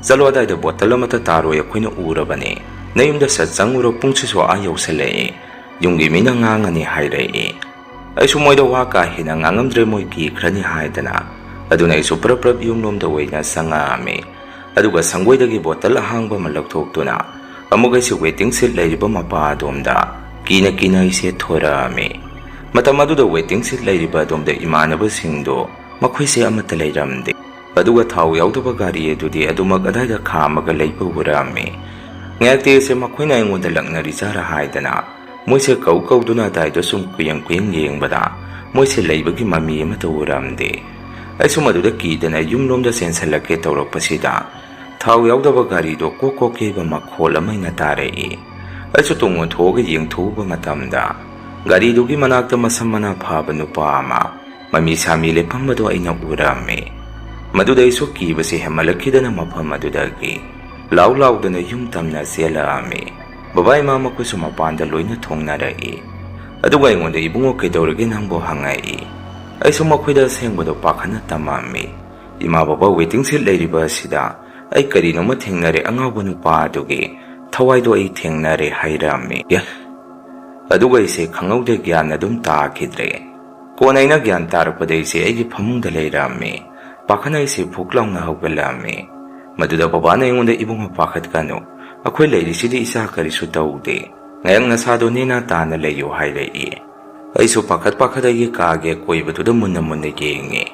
ꯆꯠꯂꯣ, ꯑꯗꯥꯏꯗ bottle ꯑꯃꯠꯇ ꯇꯥꯔꯣꯏ, ꯑꯩꯈꯣꯏꯅ ꯎꯔꯕꯅꯤ꯫ ꯅꯌꯨꯝꯗ ꯁꯠ ꯆꯪꯉꯨꯔꯣ, ꯄꯨꯡꯁꯤꯁꯨ ꯑꯥ ꯌꯧꯁꯜꯂꯛꯑꯦ, ꯌꯨꯝꯒꯤ ꯃꯤꯅ ꯉꯥꯡꯉꯅꯤ" ꯍꯥꯏꯔꯛꯏ꯫ ꯑꯩꯁꯨ ꯃꯣꯏꯗ ꯋꯥ ꯀꯥ ꯍꯦꯟꯅ ꯉꯥꯡꯉꯝꯗ꯭ꯔꯦ, ꯃꯣꯏ ꯀꯤꯈ꯭ꯔꯅꯤ ꯍꯥꯏꯗꯅ꯫ ꯑꯗꯨꯅ ꯑꯩꯁꯨ ꯄ꯭ꯔꯞ ꯄ꯭ꯔꯞ ꯌꯨꯝꯂꯣꯝꯗ ꯑꯣꯏꯅ ꯆꯪꯉꯛꯑꯝꯃꯤ꯫ ꯑꯗꯨꯒ ꯁꯪꯒꯣꯏꯗꯒꯤ bottle ꯑꯍꯥꯡꯕ ꯑꯃ ꯂꯧꯊꯣꯛꯇꯨꯅ ꯑꯃꯨꯛ ꯑꯩꯁꯦ waiting shed ꯂꯩꯔꯤꯕ ꯃꯄꯥ ꯑꯗꯣꯝꯗ ꯀꯤꯅ ꯀꯤꯅ ꯑꯩꯁꯦ ꯊꯣꯔꯛꯑꯝꯃꯤ꯫ ꯃꯇꯝ ꯑꯗꯨꯗ waiting shed ꯂꯩꯔꯤꯕ ꯑꯗꯣꯝꯗ ꯏꯃꯥꯟꯅꯕꯁꯤꯡꯗꯣ ꯃꯈꯣꯏꯁꯦ ꯑꯃꯠꯇ ꯂꯩꯔꯝꯗꯦ꯫ ꯑꯗꯨꯒ ꯊꯥꯎ ꯌꯥꯎꯗꯕ ꯒꯥꯔꯤ ꯑꯗꯨꯗꯤ ꯑꯗꯨꯃꯛ ꯑꯗꯥꯏꯗ ꯈꯥꯝꯃꯒ ꯂꯩꯕ ꯎꯔꯛꯑꯝꯃꯤ꯫ ꯉꯥꯏꯍꯥꯛꯇꯤ ꯑꯩꯁꯦ ꯃꯈꯣꯏꯅ ꯑꯩꯉꯣꯟꯗ ꯂꯛꯅꯔꯤꯖꯥꯔꯥ ꯍꯥꯏꯗꯅ ꯃꯣꯏꯁꯦ ꯀꯧ ꯀꯧꯗꯨꯅ ꯑꯗꯥꯏꯗ ꯁꯨꯝ ꯀꯨꯌꯦꯡ ꯀꯨꯌꯦꯡ ꯌꯦꯡꯕꯗ ꯃꯣꯏꯁꯦ ꯂꯩꯕꯒꯤ ꯃꯃꯤ ꯑꯃꯠꯇ ꯎꯔꯝꯗꯦ꯫ ꯑꯩꯁꯨ ꯃꯗꯨꯗ ꯀꯤꯗꯅ ꯌꯨꯝꯂꯣꯝꯗ ꯆꯦꯟꯁꯤꯜꯂꯛꯀꯦ ꯇꯧꯔꯛꯄꯁꯤꯗ ꯊꯥꯎ ꯌꯥꯎꯗꯕ ꯒꯥꯔꯤꯗꯣ ꯀꯣꯛ ꯀꯣꯛ ꯀꯦꯕ ꯃꯈꯣꯜ ꯑꯃ ꯑꯩꯅ ꯇꯥꯔꯛꯏ꯫ ꯑꯩꯁꯨ ꯇꯨꯡ ꯑꯣꯟꯊꯣꯛꯑꯒ ꯌꯦꯡꯊꯣꯛꯎꯕ ꯃꯇꯝꯗ, ꯒꯥꯔꯤꯗꯨꯒꯤ ꯃꯅꯥꯛꯇ ꯃꯁꯝ ꯃꯅꯥ ꯐꯥꯕ ꯅꯨꯄꯥ ꯑꯃ ꯃꯃꯤ ꯁꯥꯃꯤ ꯂꯦꯞꯄꯝꯕꯗꯣ ꯑꯩꯅ ꯎꯔꯝꯃꯤ꯫ ꯃꯗꯨꯗ ꯑꯩꯁꯨ ꯀꯤꯕꯁꯦ ꯍꯦꯟꯃꯠꯂꯛꯈꯤꯗꯅ ꯃꯐꯝ ꯑꯗꯨꯗꯒꯤ ꯂꯥꯎ ꯂꯥꯎꯗꯅ ꯌꯨꯝ ꯇꯝꯅ ꯆꯦꯜꯂꯛꯑꯝꯃꯤ꯫ ꯕꯕꯥ ꯏꯃꯥ ꯃꯈꯣꯏꯁꯨ ꯃꯄꯥꯟꯗ ꯂꯣꯏꯅ ꯊꯣꯡꯅꯔꯛꯏ꯫ ꯑꯗꯨꯒ ꯑꯩꯉꯣꯟꯗ "ꯏꯕꯨꯡꯉꯣ, ꯀꯩꯗꯧꯔꯒꯦ ꯅꯪꯕꯨ?" ꯍꯪꯉꯛꯏ꯫ ꯑꯩꯁꯨ ꯃꯈꯣꯏꯗ ꯑꯁꯦꯡꯕꯗꯣ ꯄꯥꯈꯠꯅ ꯇꯝꯃꯝꯃꯤ꯫ ꯏꯃꯥ ꯕꯕꯥ waiting shed ꯂꯩꯔꯤꯕ ꯑꯁꯤꯗ ꯑꯩ ꯀꯔꯤꯅꯣꯃ ꯊꯦꯡꯅꯔꯦ, ꯑꯉꯥꯎꯕ ꯅꯨꯄꯥ ꯑꯗꯨꯒꯤ ꯊꯋꯥꯏꯗꯣ ꯑꯩ ꯊꯦꯡꯅꯔꯦ ꯍꯥꯏꯔꯝꯃꯤ꯫ ꯑꯗꯨꯒ ꯑꯩꯁꯦ ꯈꯪꯍꯧꯗꯦ, ꯒ꯭ꯌꯥꯟ ꯑꯗꯨꯝ ꯇꯥꯈꯤꯗ꯭ꯔꯦ꯫ ꯀꯣꯟꯅ ꯑꯩꯅ ꯒ꯭ꯌꯥꯟ ꯇꯥꯔꯛꯄꯗ ꯑꯩꯁꯦ ꯑꯩꯒꯤ ꯐꯃꯨꯡꯗ ꯂꯩꯔꯝꯃꯤ꯫ ꯄꯥꯈꯠꯅ ꯑꯩꯁꯦ ꯐꯨꯛ ꯂꯥꯎꯅ ꯍꯧꯒꯠꯂꯛꯑꯝꯃꯤ꯫ ꯃꯗꯨꯗ ꯕꯕꯥꯅ ꯑꯩꯉꯣꯟꯗ, "ꯏꯕꯨꯡꯉꯣ, ꯄꯥꯈꯠꯀꯅꯨ, ꯑꯩꯈꯣꯏ ꯂꯩꯔꯤꯁꯤꯗꯤ ꯏꯆꯥ ꯀꯔꯤꯁꯨ ꯇꯧꯗꯦ, ꯉꯥꯏꯍꯥꯛ ꯅꯁꯥꯗꯣ ꯅꯦꯅꯥ ꯇꯥꯅ ꯂꯩꯌꯨ" ꯍꯥꯏꯔꯛꯏ꯫ ꯑꯩꯁꯨ ꯄꯥꯈꯠ ꯄꯥꯈꯠ ꯑꯩꯒꯤ ꯀꯥꯒꯤ ꯑꯀꯣꯏꯕꯗꯨꯗ ꯃꯨꯟꯅ ꯃꯨꯟꯅ ꯌꯦꯡꯉꯤ꯫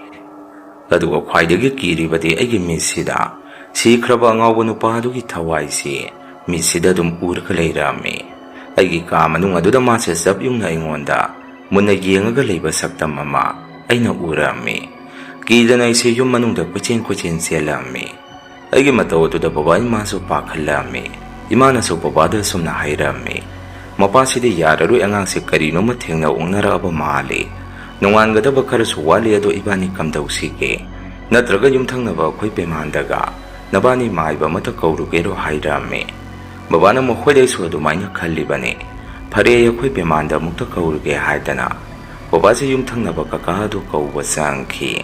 ꯑꯗꯨꯒ ꯈ꯭ꯋꯥꯏꯗꯒꯤ ꯀꯤꯔꯤꯕꯗꯤ ꯑꯩꯒꯤ ꯃꯤꯠꯁꯤꯗ ꯁꯤꯈ꯭ꯔꯕ ꯑꯉꯥꯎꯕ ꯅꯨꯄꯥ ꯑꯗꯨꯒꯤ ꯊꯋꯥꯏꯁꯤ ꯃꯤꯠꯁꯤꯗ ꯑꯗꯨꯝ ꯎꯔꯒ ꯂꯩꯔꯝꯃꯤ꯫ ꯑꯩꯒꯤ ꯀꯥ ꯃꯅꯨꯡ ꯑꯗꯨꯗ ꯃꯥꯁꯦ ꯆꯞ ꯌꯨꯡꯅ ꯑꯩꯉꯣꯟꯗ ꯃꯨꯟꯅ ꯌꯦꯡꯉꯒ ꯂꯩꯕ ꯁꯛꯇꯝ ꯑꯃ ꯑꯩꯅ ꯎꯔꯝꯃꯤ꯫ ꯀꯤꯗꯅ ꯑꯩꯁꯦ ꯌꯨꯝ ꯃꯅꯨꯡꯗ ꯀꯣꯏꯆꯦꯟ ꯀꯣꯏꯆꯦꯟ ꯆꯦꯜꯂꯝꯃꯤ꯫ ꯑꯩꯒꯤ ꯃꯇꯧ ꯑꯗꯨꯗ ꯕꯕꯥ ꯏꯃꯥꯁꯨ ꯄꯥꯈꯠꯂꯝꯃꯤ꯫ ꯏꯃꯥꯅꯁꯨ ꯕꯕꯥꯗ ꯑꯁꯨꯝꯅ ꯍꯥꯏꯔꯝꯃꯤ, "ꯃꯄꯥꯁꯤꯗꯤ ꯌꯥꯔꯔꯣꯏ, ꯑꯉꯥꯡꯁꯦ ꯀꯔꯤꯅꯣꯃ ꯊꯦꯡꯅ ꯑꯣꯛꯅꯔꯛꯑꯕ ꯃꯥꯜꯂꯤ꯫ ꯅꯣꯡꯉꯥꯟꯒꯗꯕ ꯈꯔꯁꯨ ꯋꯥꯠꯂꯤ, ꯑꯗꯣ ꯏꯕꯥꯅꯤ ꯀꯝꯗꯧꯁꯤꯒꯦ? ꯅꯠꯇ꯭ꯔꯒ ꯌꯨꯝꯊꯪꯅꯕ ꯑꯩꯈꯣꯏ ꯄꯦꯃꯥꯟꯗꯒ ꯅꯕꯥꯅꯤ ꯃꯥꯏꯕ ꯑꯃꯇ ꯀꯧꯔꯨꯒꯦꯔꯣ?" ꯍꯥꯏꯔꯝꯃꯤ꯫ ꯕꯕꯥꯅ ꯃꯈꯣꯏꯗꯩꯁꯨ ꯑꯗꯨꯃꯥꯏꯅ ꯈꯜꯂꯤꯕꯅꯤ꯫ ꯐꯔꯦ, ꯑꯩꯈꯣꯏ ꯄꯦꯃꯥꯟꯗ ꯑꯃꯨꯛꯇ ꯀꯧꯔꯨꯒꯦ ꯍꯥꯏꯗꯅ ꯕꯕꯥꯁꯦ ꯌꯨꯝꯊꯪꯅꯕ ꯀꯀꯥ ꯑꯗꯨ ꯀꯧꯕ ꯆꯪꯈꯤ꯫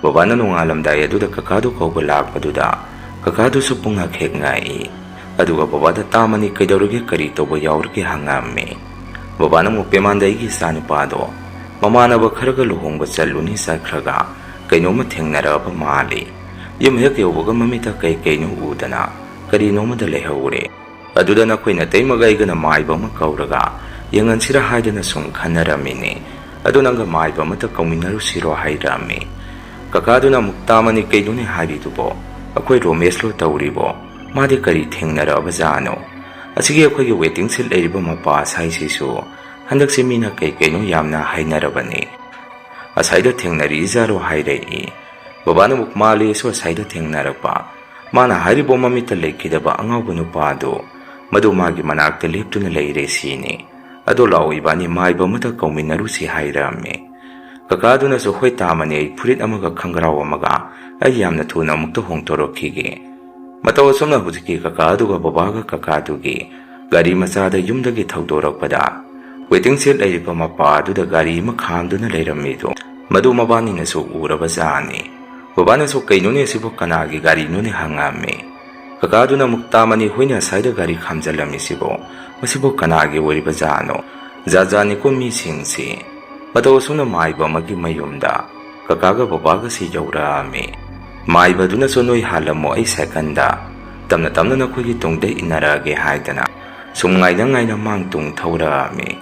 ꯕꯕꯥꯅ ꯅꯣꯡꯉꯥꯜꯂꯝꯗꯥꯏ ꯑꯗꯨꯗ ꯀꯀꯥꯗꯨ ꯀꯧꯕ ꯂꯥꯛꯄꯗꯨꯗ ꯀꯀꯥꯗꯨꯁꯨ ꯄꯨꯡꯉꯛ ꯍꯦꯛ ꯉꯛꯏ꯫ ꯑꯗꯨꯒ ꯕꯕꯥꯗ, "ꯇꯥꯃꯅꯤ, ꯀꯩꯗꯧꯔꯒꯦ, ꯀꯔꯤ ꯇꯧꯕ ꯌꯥꯎꯔꯒꯦ?" ꯍꯪꯉꯝꯃꯤ꯫ ꯕꯕꯥꯅ ꯑꯃꯨꯛ, "ꯄꯦꯃꯥꯟꯗ, ꯑꯩꯒꯤ ꯏꯆꯥꯅꯨꯄꯥꯗꯣ ꯃꯃꯥꯟꯅꯕ ꯈꯔꯒ ꯂꯨꯍꯣꯡꯕ ꯆꯠꯂꯨꯅꯤ, ꯆꯠꯈ꯭ꯔꯒ ꯀꯩꯅꯣꯝꯃ ꯊꯦꯡꯅꯔꯛꯑꯕ ꯃꯥꯜꯂꯤ꯫ ꯌꯨꯝ ꯍꯦꯛ ꯌꯧꯕꯒ ꯃꯃꯤꯠꯇ ꯀꯩ ꯀꯩꯅꯣ ꯎꯗꯅ ꯀꯔꯤꯅꯣꯃꯗ ꯂꯩꯍꯧꯔꯦ꯫ ꯑꯗꯨꯗ ꯅꯈꯣꯏ ꯅꯇꯩꯃꯒ ꯑꯩꯒꯅ ꯃꯥꯏꯕ ꯑꯃ ꯀꯧꯔꯒ ꯌꯦꯡꯍꯟꯁꯤꯔ ꯍꯥꯏꯗꯅ ꯁꯨꯝ ꯈꯟꯅꯔꯝꯃꯤꯅꯦ꯫ ꯑꯗꯨ ꯅꯪꯒ ꯃꯥꯏꯕ ꯑꯃꯇ ꯀꯧꯃꯤꯟꯅꯔꯨꯁꯤꯔꯣ?" ꯍꯥꯏꯔꯛꯑꯝꯃꯤ꯫ ꯀꯀꯥꯗꯨꯅ ꯑꯃꯨꯛ, "ꯇꯥꯃꯅꯤ, ꯀꯩꯅꯣꯅꯦ ꯍꯥꯏꯔꯤꯗꯨꯕꯣ? ꯑꯩꯈꯣꯏ ꯔꯣꯃꯦꯁꯂꯣ ꯇꯧꯔꯤꯕꯣ? ꯃꯥꯗꯤ ꯀꯔꯤ ꯊꯦꯡꯅꯔꯛꯑꯕꯖꯥꯠꯅꯣ? ꯑꯁꯤꯒꯤ ꯑꯩꯈꯣꯏꯒꯤ waiting shed ꯂꯩꯔꯤꯕ ꯃꯄꯥ ꯑꯁꯥꯏꯁꯤꯁꯨ ꯍꯟꯗꯛꯁꯦ ꯃꯤꯅ ꯀꯩ ꯀꯩꯅꯣ ꯌꯥꯝꯅ ꯍꯥꯏꯅꯔꯕꯅꯦ꯫ ꯑꯁꯥꯏꯗ ꯊꯦꯡꯅꯔꯤꯖꯥꯔꯣ?" ꯍꯥꯏꯔꯛꯏ꯫ ꯕꯕꯥꯅ ꯑꯃꯨꯛ, "ꯃꯥꯜꯂꯦꯁꯨ ꯑꯁꯥꯏꯗ ꯊꯦꯡꯅꯔꯛꯄ꯫ ꯃꯥꯅ ꯍꯥꯏꯔꯤꯕ ꯃꯃꯤꯠꯇ ꯂꯩꯈꯤꯗꯕ ꯑꯉꯥꯎꯕ ꯅꯨꯄꯥꯗꯨ ꯃꯗꯨ ꯃꯥꯒꯤ ꯃꯅꯥꯛꯇ ꯂꯦꯞꯇꯨꯅ ꯂꯩꯔꯦ ꯁꯤꯅꯤ꯫ "ꯑꯗꯣ ꯂꯥꯛꯑꯣ, ꯏꯕꯥꯅꯤ ꯃꯥꯏꯕ ꯑꯃꯗ ꯀꯧꯃꯤꯟꯅꯔꯨꯁꯤ" ꯍꯥꯏꯔꯝꯃꯤ꯫ ꯀꯀꯥꯗꯨꯅꯁꯨ, "ꯍꯣꯏ ꯇꯥꯃꯅꯤ, ꯑꯩ ꯐꯨꯔꯤꯠ ꯑꯃꯒ ꯈꯪꯒ꯭ꯔꯥꯎ ꯑꯃꯒ ꯑꯩ ꯌꯥꯝꯅ ꯊꯨꯅ ꯑꯃꯨꯛꯇ ꯍꯣꯡꯗꯣꯔꯛꯈꯤꯒꯦ"꯫ ꯃꯇꯧ ꯑꯁꯨꯝꯅ ꯍꯧꯖꯤꯛꯀꯤ ꯀꯀꯥ ꯑꯗꯨꯒ ꯕꯕꯥꯒ ꯀꯀꯥꯗꯨꯒꯤ ꯒꯥꯔꯤ ꯃꯆꯥꯗ ꯌꯨꯝꯗꯒꯤ ꯊꯧꯗꯣꯔꯛꯄꯗ, ꯋꯦꯇꯤꯡ ꯁꯦꯠ ꯂꯩꯔꯤꯕ ꯃꯄꯥ ꯑꯗꯨꯗ ꯒꯥꯔꯤ ꯑꯃ ꯈꯥꯝꯗꯨꯅ ꯂꯩꯔꯝꯃꯤꯗꯣ ꯃꯗꯨ ꯃꯕꯥꯅꯤꯅꯁꯨ ꯎꯔꯕꯖꯥꯠꯅꯤ꯫ ꯕꯕꯥꯅꯁꯨ, "ꯀꯩꯅꯣꯅꯦ, ꯑꯁꯤꯕꯨ ꯀꯅꯥꯒꯤ ꯒꯥꯔꯤꯅꯣꯅꯦ?" ꯍꯪꯉꯝꯃꯤ꯫ ꯀꯀꯥꯗꯨꯅ ꯑꯃꯨꯛ, "ꯇꯥꯃꯅꯤ ꯍꯣꯏꯅ ꯑꯁꯥꯏꯗ ꯒꯥꯔꯤ ꯈꯥꯝꯖꯜꯂꯝꯃꯤꯁꯤꯕꯣ, ꯃꯁꯤꯕꯨ ꯀꯅꯥꯒꯤ ꯑꯣꯏꯔꯤꯕꯖꯥꯠꯅꯣ? ꯖꯥꯠ ꯖꯥꯠꯅꯤꯀꯣ ꯃꯤꯁꯤꯡꯁꯤ"꯫ ꯃꯇꯧ ꯑꯁꯨꯝꯅ ꯃꯥꯏꯕ ꯑꯃꯒꯤ ꯃꯌꯨꯝꯗ ꯀꯀꯥꯒ ꯕꯕꯥꯒꯁꯤ ꯌꯧꯔꯛꯑꯝꯃꯤ꯫ ꯃꯥꯏꯕꯗꯨꯅꯁꯨ, "ꯅꯣꯏ ꯍꯥꯜꯂꯝꯃꯣ, ꯑꯩ ꯁꯥꯏꯀꯜꯗ ꯇꯞꯅ ꯇꯞꯅ ꯅꯈꯣꯏꯒꯤ ꯇꯨꯡꯗ ꯏꯟꯅꯔꯛꯑꯒꯦ" ꯍꯥꯏꯗꯅ ꯁꯨꯝ ꯉꯥꯏꯅ ꯉꯥꯏꯅ ꯃꯥꯡ ꯇꯨꯡ ꯊꯧꯔꯛꯑꯝꯃꯤ꯫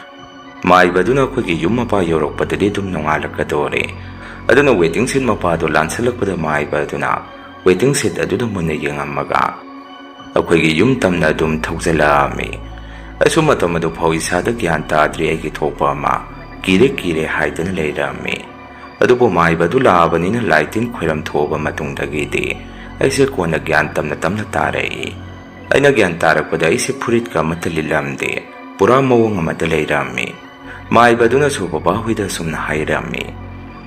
ꯃꯥꯏꯕꯗꯨꯅ ꯑꯩꯈꯣꯏꯒꯤ ꯌꯨꯝ ꯃꯄꯥ ꯌꯧꯔꯛꯄꯗꯗꯤ ꯑꯗꯨꯝ ꯅꯣꯡꯉꯥꯜꯂꯛꯀꯗꯧꯔꯦ꯫ ꯑꯗꯨꯅ ꯋꯦꯇꯤꯡ ꯁꯤꯠ ꯃꯄꯥꯗꯣ ꯂꯥꯟꯁꯤꯜꯂꯛꯄꯗ ꯃꯥꯏꯕꯗꯨꯅ ꯋꯦꯇꯤꯡ ꯁꯤꯠ ꯑꯗꯨꯗ ꯃꯨꯟꯅ ꯌꯦꯡꯉꯝꯃꯒ ꯑꯩꯈꯣꯏꯒꯤ ꯌꯨꯝ ꯇꯝꯅ ꯑꯗꯨꯝ ꯊꯧꯖꯤꯜꯂꯛꯑꯝꯃꯤ꯫ ꯑꯩꯁꯨ ꯃꯇꯝ ꯑꯗꯨ ꯐꯥꯎ ꯏꯁꯥꯗ ꯒ꯭ꯌꯥꯟ ꯇꯥꯗ꯭ꯔꯤ, ꯑꯩꯒꯤ ꯊꯣꯛꯄ ꯑꯃ ꯀꯤꯔꯦ ꯀꯤꯔꯦ ꯍꯥꯏꯗꯅ ꯂꯩꯔꯝꯃꯤ꯫ ꯑꯗꯨꯕꯨ ꯃꯥꯏꯕ ꯑꯗꯨ ꯂꯥꯛꯑꯕꯅꯤꯅ ꯂꯥꯏ ꯇꯤꯟ ꯈꯣꯏꯔꯝ ꯊꯣꯛꯑꯕ ꯃꯇꯨꯡꯗꯒꯤꯗꯤ ꯑꯩꯁꯦ ꯀꯣꯟꯅ ꯒ꯭ꯌꯥꯟ ꯇꯝꯅ ꯇꯝꯅ ꯇꯥꯔꯛꯏ꯫ ꯑꯩꯅ ꯒ꯭ꯌꯥꯟ ꯇꯥꯔꯛꯄꯗ ꯑꯩꯁꯦ ꯐꯨꯔꯤꯠꯀ ꯑꯃꯠꯇ ꯂꯤꯠꯂꯝꯗꯦ, ꯄꯨꯔꯥ ꯃꯑꯣꯡ ꯑꯃꯗ ꯂꯩꯔꯝꯃꯤ꯫ ꯃꯥꯏꯕꯗꯨꯅꯁꯨ ꯕꯕꯥꯍꯣꯏꯗ ꯑꯁꯨꯝꯅ ꯍꯥꯏꯔꯝꯃꯤ,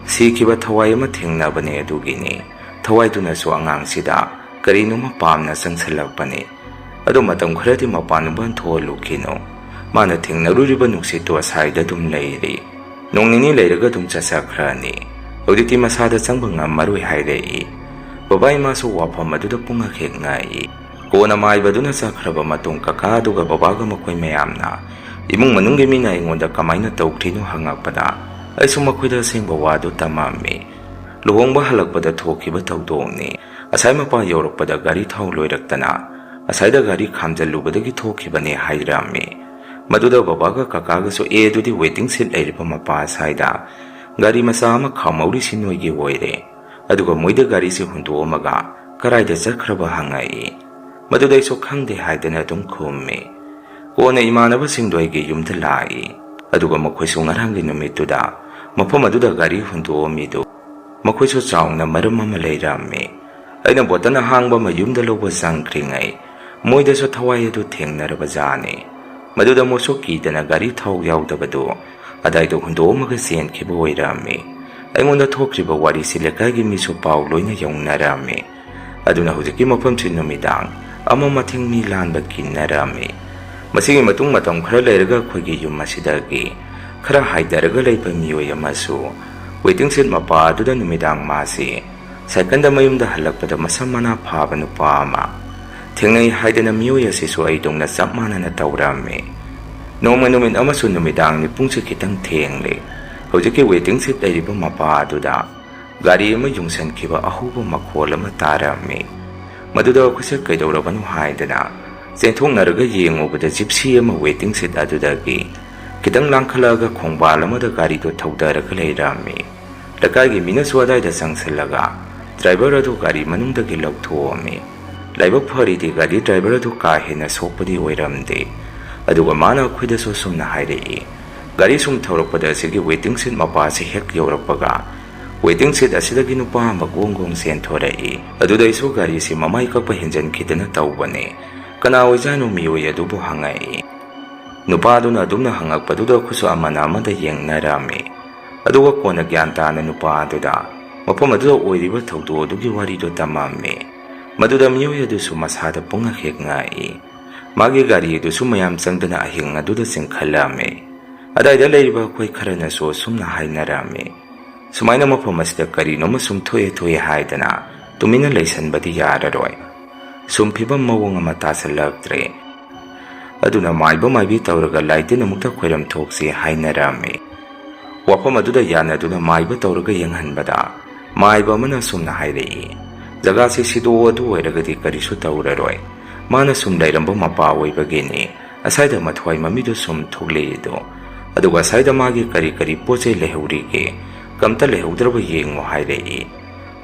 "ꯁꯤꯈꯤꯕ ꯊꯋꯥꯏ ꯑꯃ ꯊꯦꯡꯅꯕꯅꯦ, ꯑꯗꯨꯒꯤꯅꯤ꯫ ꯊꯋꯥꯏꯗꯨꯅꯁꯨ ꯑꯉꯥꯡꯁꯤꯗ ꯀꯔꯤꯅꯣꯃ ꯄꯥꯝꯅ ꯆꯪꯁꯤꯜꯂꯛꯄꯅꯤ꯫ ꯑꯗꯣ ꯃꯇꯝ ꯈꯔꯗꯤ ꯃꯄꯥꯟ ꯅꯨꯡꯄꯥꯟ ꯊꯣꯛꯍꯜꯂꯨꯈꯤꯅꯨ꯫ ꯃꯥꯅ ꯊꯦꯡꯅꯔꯨꯔꯤꯕ ꯅꯨꯡꯁꯤꯠꯇꯣ ꯑꯁꯥꯏꯗ ꯑꯗꯨꯝ ꯂꯩꯔꯤ꯫ ꯅꯣꯡ ꯅꯤꯅꯤ ꯂꯩꯔꯒ ꯑꯗꯨꯝ ꯆꯠꯆꯈ꯭ꯔꯅꯤ꯫ ꯍꯧꯖꯤꯛꯇꯤ ꯃꯁꯥꯗ ꯆꯪꯕ ꯉꯝꯃꯔꯣꯏ" ꯍꯥꯏꯔꯛꯏ꯫ ꯕꯕꯥ ꯏꯃꯥꯁꯨ ꯋꯥꯐꯝ ꯑꯗꯨꯗ ꯄꯨꯡꯉꯛ ꯍꯦꯛ ꯉꯛꯏ꯫ ꯀꯣꯟꯅ ꯃꯥꯏꯕꯗꯨꯅ ꯆꯠꯈ꯭ꯔꯕ ꯃꯇꯨꯡ ꯀꯀꯥ ꯑꯗꯨꯒ ꯕꯕꯥꯒ ꯃꯈꯣꯏ ꯃꯌꯥꯝꯅ ꯏꯃꯨꯡ ꯃꯅꯨꯡꯒꯤ ꯃꯤꯅ ꯑꯩꯉꯣꯟꯗ ꯀꯃꯥꯏꯅ ꯇꯧꯈ꯭ꯔꯤꯅꯣ ꯍꯪꯉꯛꯄꯗ ꯑꯩꯁꯨ ꯃꯈꯣꯏꯗ ꯑꯁꯦꯡꯕ ꯋꯥꯗꯨ ꯇꯝꯃꯝꯃꯤ꯫ ꯂꯨꯍꯣꯡꯕ ꯍꯜꯂꯛꯄꯗ ꯊꯣꯛꯈꯤꯕ ꯊꯧꯗꯣꯛꯅꯤ꯫ ꯑꯁꯥꯏ ꯃꯄꯥ ꯌꯧꯔꯛꯄꯗ ꯒꯥꯔꯤ ꯊꯥꯎ ꯂꯣꯏꯔꯛꯇꯅ ꯑꯁꯥꯏꯗ ꯒꯥꯔꯤ ꯈꯥꯝꯖꯜꯂꯨꯕꯗꯒꯤ ꯊꯣꯛꯈꯤꯕꯅꯦ ꯍꯥꯏꯔꯝꯃꯤ꯫ ꯃꯗꯨꯗ ꯕꯕꯥꯒ ꯀꯀꯥꯒꯁꯨ, "ꯑꯦ, ꯑꯗꯨꯗꯤ ꯋꯦꯇꯤꯡ ꯁꯤꯠ ꯂꯩꯔꯤꯕ ꯃꯄꯥ ꯑꯁꯥꯏꯗ ꯒꯥꯔꯤ ꯃꯆꯥ ꯑꯃ ꯈꯥꯝꯍꯧꯔꯤꯁꯤ ꯅꯣꯏꯒꯤ ꯑꯣꯏꯔꯦ"꯫ ꯑꯗꯨꯒ ꯃꯣꯏꯗ ꯒꯥꯔꯤꯁꯤ ꯍꯨꯟꯗꯣꯛꯑꯝꯃꯒ ꯀꯔꯥꯏꯗ ꯆꯠꯈ꯭ꯔꯕ ꯍꯪꯉꯛꯏ꯫ ꯃꯗꯨꯗ ꯑꯩꯁꯨ ꯈꯪꯗꯦ ꯍꯥꯏꯗꯅ ꯑꯗꯨꯝ ꯈꯨꯝꯃꯤ꯫ ꯀꯣꯟꯅ ꯏꯃꯥꯟꯅꯕꯁꯤꯡꯗꯣ ꯑꯩꯒꯤ ꯌꯨꯝꯗ ꯂꯥꯛꯏ꯫ ꯑꯗꯨꯒ ꯃꯈꯣꯏꯁꯨ ꯉꯔꯥꯡꯒꯤ ꯅꯨꯃꯤꯠꯇꯨꯗ ꯃꯐꯝ ꯑꯗꯨꯗ ꯒꯥꯔꯤ ꯍꯨꯟꯗꯣꯛꯑꯝꯃꯤꯗꯨ ꯃꯈꯣꯏꯁꯨ ꯆꯥꯎꯅ ꯃꯔꯝ ꯑꯃ ꯂꯩꯔꯝꯃꯤ꯫ ꯑꯩꯅ ꯕꯣꯇꯜ ꯑꯍꯥꯡꯕ ꯑꯃ ꯌꯨꯝꯗ ꯂꯧꯕ ꯆꯪꯈ꯭ꯔꯤꯉꯩ, ꯃꯣꯏꯗꯁꯨ ꯊꯋꯥꯏ ꯑꯗꯨ ꯊꯦꯡꯅꯔꯕ ꯖꯥꯠꯅꯤ꯫ ꯃꯗꯨꯗ ꯃꯣꯏꯁꯨ ꯀꯤꯗꯅ ꯒꯥꯔꯤ ꯊꯥꯎ ꯌꯥꯎꯗꯕꯗꯨ ꯑꯗꯥꯏꯗ ꯍꯨꯟꯗꯣꯛꯑꯝꯃꯒ ꯆꯦꯟꯈꯤꯕ ꯑꯣꯏꯔꯝꯃꯤ꯫ ꯑꯩꯉꯣꯟꯗ ꯊꯣꯛꯈ꯭ꯔꯤꯕ ꯋꯥꯔꯤꯁꯤ ꯂꯩꯀꯥꯏꯒꯤ ꯃꯤꯁꯨ ꯄꯥꯎ ꯂꯣꯏꯅ ꯌꯧꯅꯔꯝꯃꯤ꯫ ꯑꯗꯨꯅ ꯍꯧꯖꯤꯛꯀꯤ ꯃꯐꯝꯁꯤ ꯅꯨꯃꯤꯗꯥꯡ ꯑꯃ ꯃꯊꯦꯡ ꯃꯤ ꯂꯥꯟꯕ ꯀꯤꯅꯔꯝꯃꯤ꯫ ꯃꯁꯤꯒꯤ ꯃꯇꯨꯡ ꯃꯇꯝ ꯈꯔ ꯂꯩꯔꯒ ꯑꯩꯈꯣꯏꯒꯤ ꯌꯨꯝ ꯑꯁꯤꯗꯒꯤ ꯈꯔ ꯍꯥꯏꯊꯔꯒ ꯂꯩꯕ ꯃꯤꯑꯣꯏ ꯑꯃꯁꯨ ꯋꯦꯇꯤꯡ ꯁꯦꯠ ꯃꯄꯥ ꯑꯗꯨꯗ ꯅꯨꯃꯤꯗꯥꯡ ꯃꯥꯁꯤ ꯁꯥꯏꯀꯜꯗ ꯃꯌꯨꯝꯗ ꯍꯜꯂꯛꯄꯗ ꯃꯁꯝ ꯃꯅꯥ ꯐꯥꯕ ꯅꯨꯄꯥ ꯑꯃ ꯊꯦꯡꯅꯩ ꯍꯥꯏꯗꯅ ꯃꯤꯑꯣꯏ ꯑꯁꯤꯁꯨ ꯑꯩꯗꯧꯅ ꯆꯞ ꯃꯥꯟꯅꯅ ꯇꯧꯔꯝꯃꯤ꯫ ꯅꯣꯡꯃ ꯅꯨꯃꯤꯠ ꯑꯃꯁꯨ ꯅꯨꯃꯤꯗꯥꯡꯅꯤ, ꯄꯨꯡꯁꯦ ꯈꯤꯇꯪ ꯊꯦꯡꯂꯦ꯫ ꯍꯧꯖꯤꯛꯀꯤ ꯋꯦꯇꯤꯡ ꯁꯦꯠ ꯂꯩꯔꯤꯕ ꯃꯄꯥ ꯑꯗꯨꯗ ꯒꯥꯔꯤ ꯑꯃ ꯌꯨꯡꯁꯟꯈꯤꯕ ꯑꯍꯧꯕ ꯃꯈꯣꯜ ꯑꯃ ꯇꯥꯔꯝꯃꯤ꯫ ꯃꯗꯨꯗ ꯑꯩꯈꯣꯏꯁꯦ ꯀꯩꯗꯧꯔꯕꯅꯣ ꯍꯥꯏꯗꯅ ꯆꯦꯟꯊꯣꯛꯅꯔꯒ ꯌꯦꯡꯉꯨꯕꯗ ꯖꯤꯞꯁꯤ ꯑꯃ ꯋꯦꯇꯤꯡ ꯁꯦꯠ ꯑꯗꯨꯗꯒꯤ ꯈꯤꯇꯪ ꯂꯥꯡꯈꯠꯂꯛꯑꯒ ꯈꯣꯡꯕꯥꯜ ꯑꯃꯗ ꯒꯥꯔꯤꯗꯣ ꯊꯧꯗꯔꯒ ꯂꯩꯔꯝꯃꯤ꯫ ꯂꯩꯀꯥꯏꯒꯤ ꯃꯤꯅꯁꯨ ꯑꯗꯥꯏꯗ ꯆꯪꯁꯤꯜꯂꯒ ꯗ꯭ꯔꯥꯏꯚꯔ ꯑꯗꯨ ꯒꯥꯔꯤ ꯃꯅꯨꯡꯗꯒꯤ ꯂꯧꯊꯣꯛꯑꯝꯃꯤ꯫ ꯂꯥꯏꯕꯛ ꯐꯔꯤꯗꯤ ꯒꯥꯔꯤ ꯗ꯭ꯔꯥꯏꯚꯔ ꯑꯗꯨ ꯀꯥ ꯍꯦꯟꯅ ꯁꯣꯛꯄꯗꯤ ꯑꯣꯏꯔꯝꯗꯦ꯫ ꯑꯗꯨꯒ ꯃꯥꯅ ꯑꯩꯈꯣꯏꯗꯁꯨ ꯑꯁꯨꯝꯅ ꯍꯥꯏꯔꯛꯏ, ꯒꯥꯔꯤ ꯁꯨꯝ ꯊꯧꯔꯛꯄꯗ ꯑꯁꯤꯒꯤ ꯋꯦꯇꯤꯡ ꯁꯦꯠ ꯃꯄꯥꯁꯤ ꯍꯦꯛ ꯌꯧꯔꯛꯄꯒ ꯋꯦꯇꯤꯡ ꯁꯦꯠ ꯑꯁꯤꯗꯒꯤ ꯅꯨꯄꯥ ꯑꯃ ꯒꯣꯡ ꯒꯣꯡ ꯆꯦꯟꯊꯣꯔꯛꯏ꯫ ꯑꯗꯨꯗꯩꯁꯨ ꯒꯥꯔꯤꯁꯤ ꯃꯃꯥꯏ ꯀꯛꯄ ꯍꯦꯟꯖꯟꯈꯤꯗꯅ ꯇꯧꯕꯅꯦ꯫ ꯀꯅꯥ ꯑꯣꯏꯖꯥꯠꯅꯣ ꯃꯤꯑꯣꯏ ꯑꯗꯨꯕꯨ ꯍꯪꯉꯛꯏ꯫ ꯅꯨꯄꯥꯗꯨꯅ ꯑꯗꯨꯝꯅ ꯍꯪꯉꯛꯄꯗꯨꯗ ꯑꯩꯈꯣꯏꯁꯨ ꯑꯃꯅ ꯑꯃꯗ ꯌꯦꯡꯅꯔꯝꯃꯤ꯫ ꯑꯗꯨꯒ ꯀꯣꯟꯅ ꯒ꯭ꯌꯥꯟ ꯇꯥꯅ ꯅꯨꯄꯥ ꯑꯗꯨꯗ ꯃꯐꯝ ꯑꯗꯨꯗ ꯑꯣꯏꯔꯤꯕ ꯊꯧꯗꯣꯛ ꯑꯗꯨꯒꯤ ꯋꯥꯔꯤꯗꯨ ꯇꯝꯃꯝꯃꯤ꯫ ꯃꯗꯨꯗ ꯃꯤꯑꯣꯏ ꯑꯗꯨꯁꯨ ꯃꯁꯥꯗ ꯄꯨꯡꯉꯛ ꯍꯦꯛ ꯉꯛꯏ꯫ ꯃꯥꯒꯤ ꯒꯥꯔꯤ ꯑꯗꯨꯁꯨ ꯃꯌꯥꯝ ꯆꯪꯗꯅ ꯑꯍꯤꯡ ꯑꯗꯨꯗ ꯆꯤꯡꯈꯠꯂꯝꯃꯤ꯫ ꯑꯗꯥꯏꯗ ꯂꯩꯔꯤꯕ ꯑꯩꯈꯣꯏ ꯈꯔꯅꯁꯨ ꯑꯁꯨꯝꯅ ꯍꯥꯏꯅꯔꯝꯃꯤ, ꯁꯨꯃꯥꯏꯅ ꯃꯐꯝ ꯑꯁꯤꯗ ꯀꯔꯤꯅꯣꯃ ꯁꯨꯝ ꯊꯣꯛꯑꯦ ꯊꯣꯛꯑꯦ ꯍꯥꯏꯗꯅ ꯇꯨꯃꯤꯟꯅ ꯂꯩꯁꯟꯕꯗꯤ ꯌꯥꯔꯔꯣꯏ꯫ ꯁꯨꯝ ꯐꯤꯕꯝ ꯃꯑꯣꯡ ꯑꯃ ꯇꯥꯁꯜꯂꯛꯇ꯭ꯔꯦ꯫ ꯑꯗꯨꯅ ꯃꯥꯏꯕ ꯃꯥꯏꯕꯤ ꯇꯧꯔꯒ ꯂꯥꯏ ꯇꯤꯟ ꯑꯃꯨꯛꯇ ꯈꯣꯏꯔꯝ ꯊꯣꯛꯁꯤ ꯍꯥꯏꯅꯔꯝꯃꯤ꯫ ꯋꯥꯐꯝ ꯑꯗꯨꯗ ꯌꯥꯅꯗꯨꯅ ꯃꯥꯏꯕ ꯇꯧꯔꯒ ꯌꯦꯡꯍꯟꯕꯗ ꯃꯥꯏꯕ ꯑꯃꯅ ꯑꯁꯨꯝꯅ ꯍꯥꯏꯔꯛꯏ, ꯖꯒꯥꯁꯤ ꯁꯤꯗꯣꯛꯑꯣ, ꯑꯗꯨ ꯑꯣꯏꯔꯒꯗꯤ ꯀꯔꯤꯁꯨ ꯇꯧꯔꯔꯣꯏ꯫ ꯃꯥꯅ ꯁꯨꯝ ꯂꯩꯔꯝꯕ ꯃꯄꯥ ꯑꯣꯏꯕꯒꯤꯅꯤ ꯑꯁꯥꯏꯗ ꯃꯊ꯭ꯋꯥꯏ ꯃꯃꯤꯗꯣ ꯁꯨꯝ ꯊꯣꯛꯂꯛꯏꯗꯣ꯫ ꯑꯗꯨꯒ ꯑꯁꯥꯏꯗ ꯃꯥꯒꯤ ꯀꯔꯤ ꯀꯔꯤ ꯄꯣꯠ ꯆꯩ ꯂꯩꯍꯧꯔꯤꯒꯦ, ꯀꯝꯇ ꯂꯩꯍꯧꯗ꯭ꯔꯕ ꯌꯦꯡꯉꯣ ꯍꯥꯏꯔꯛꯏ꯫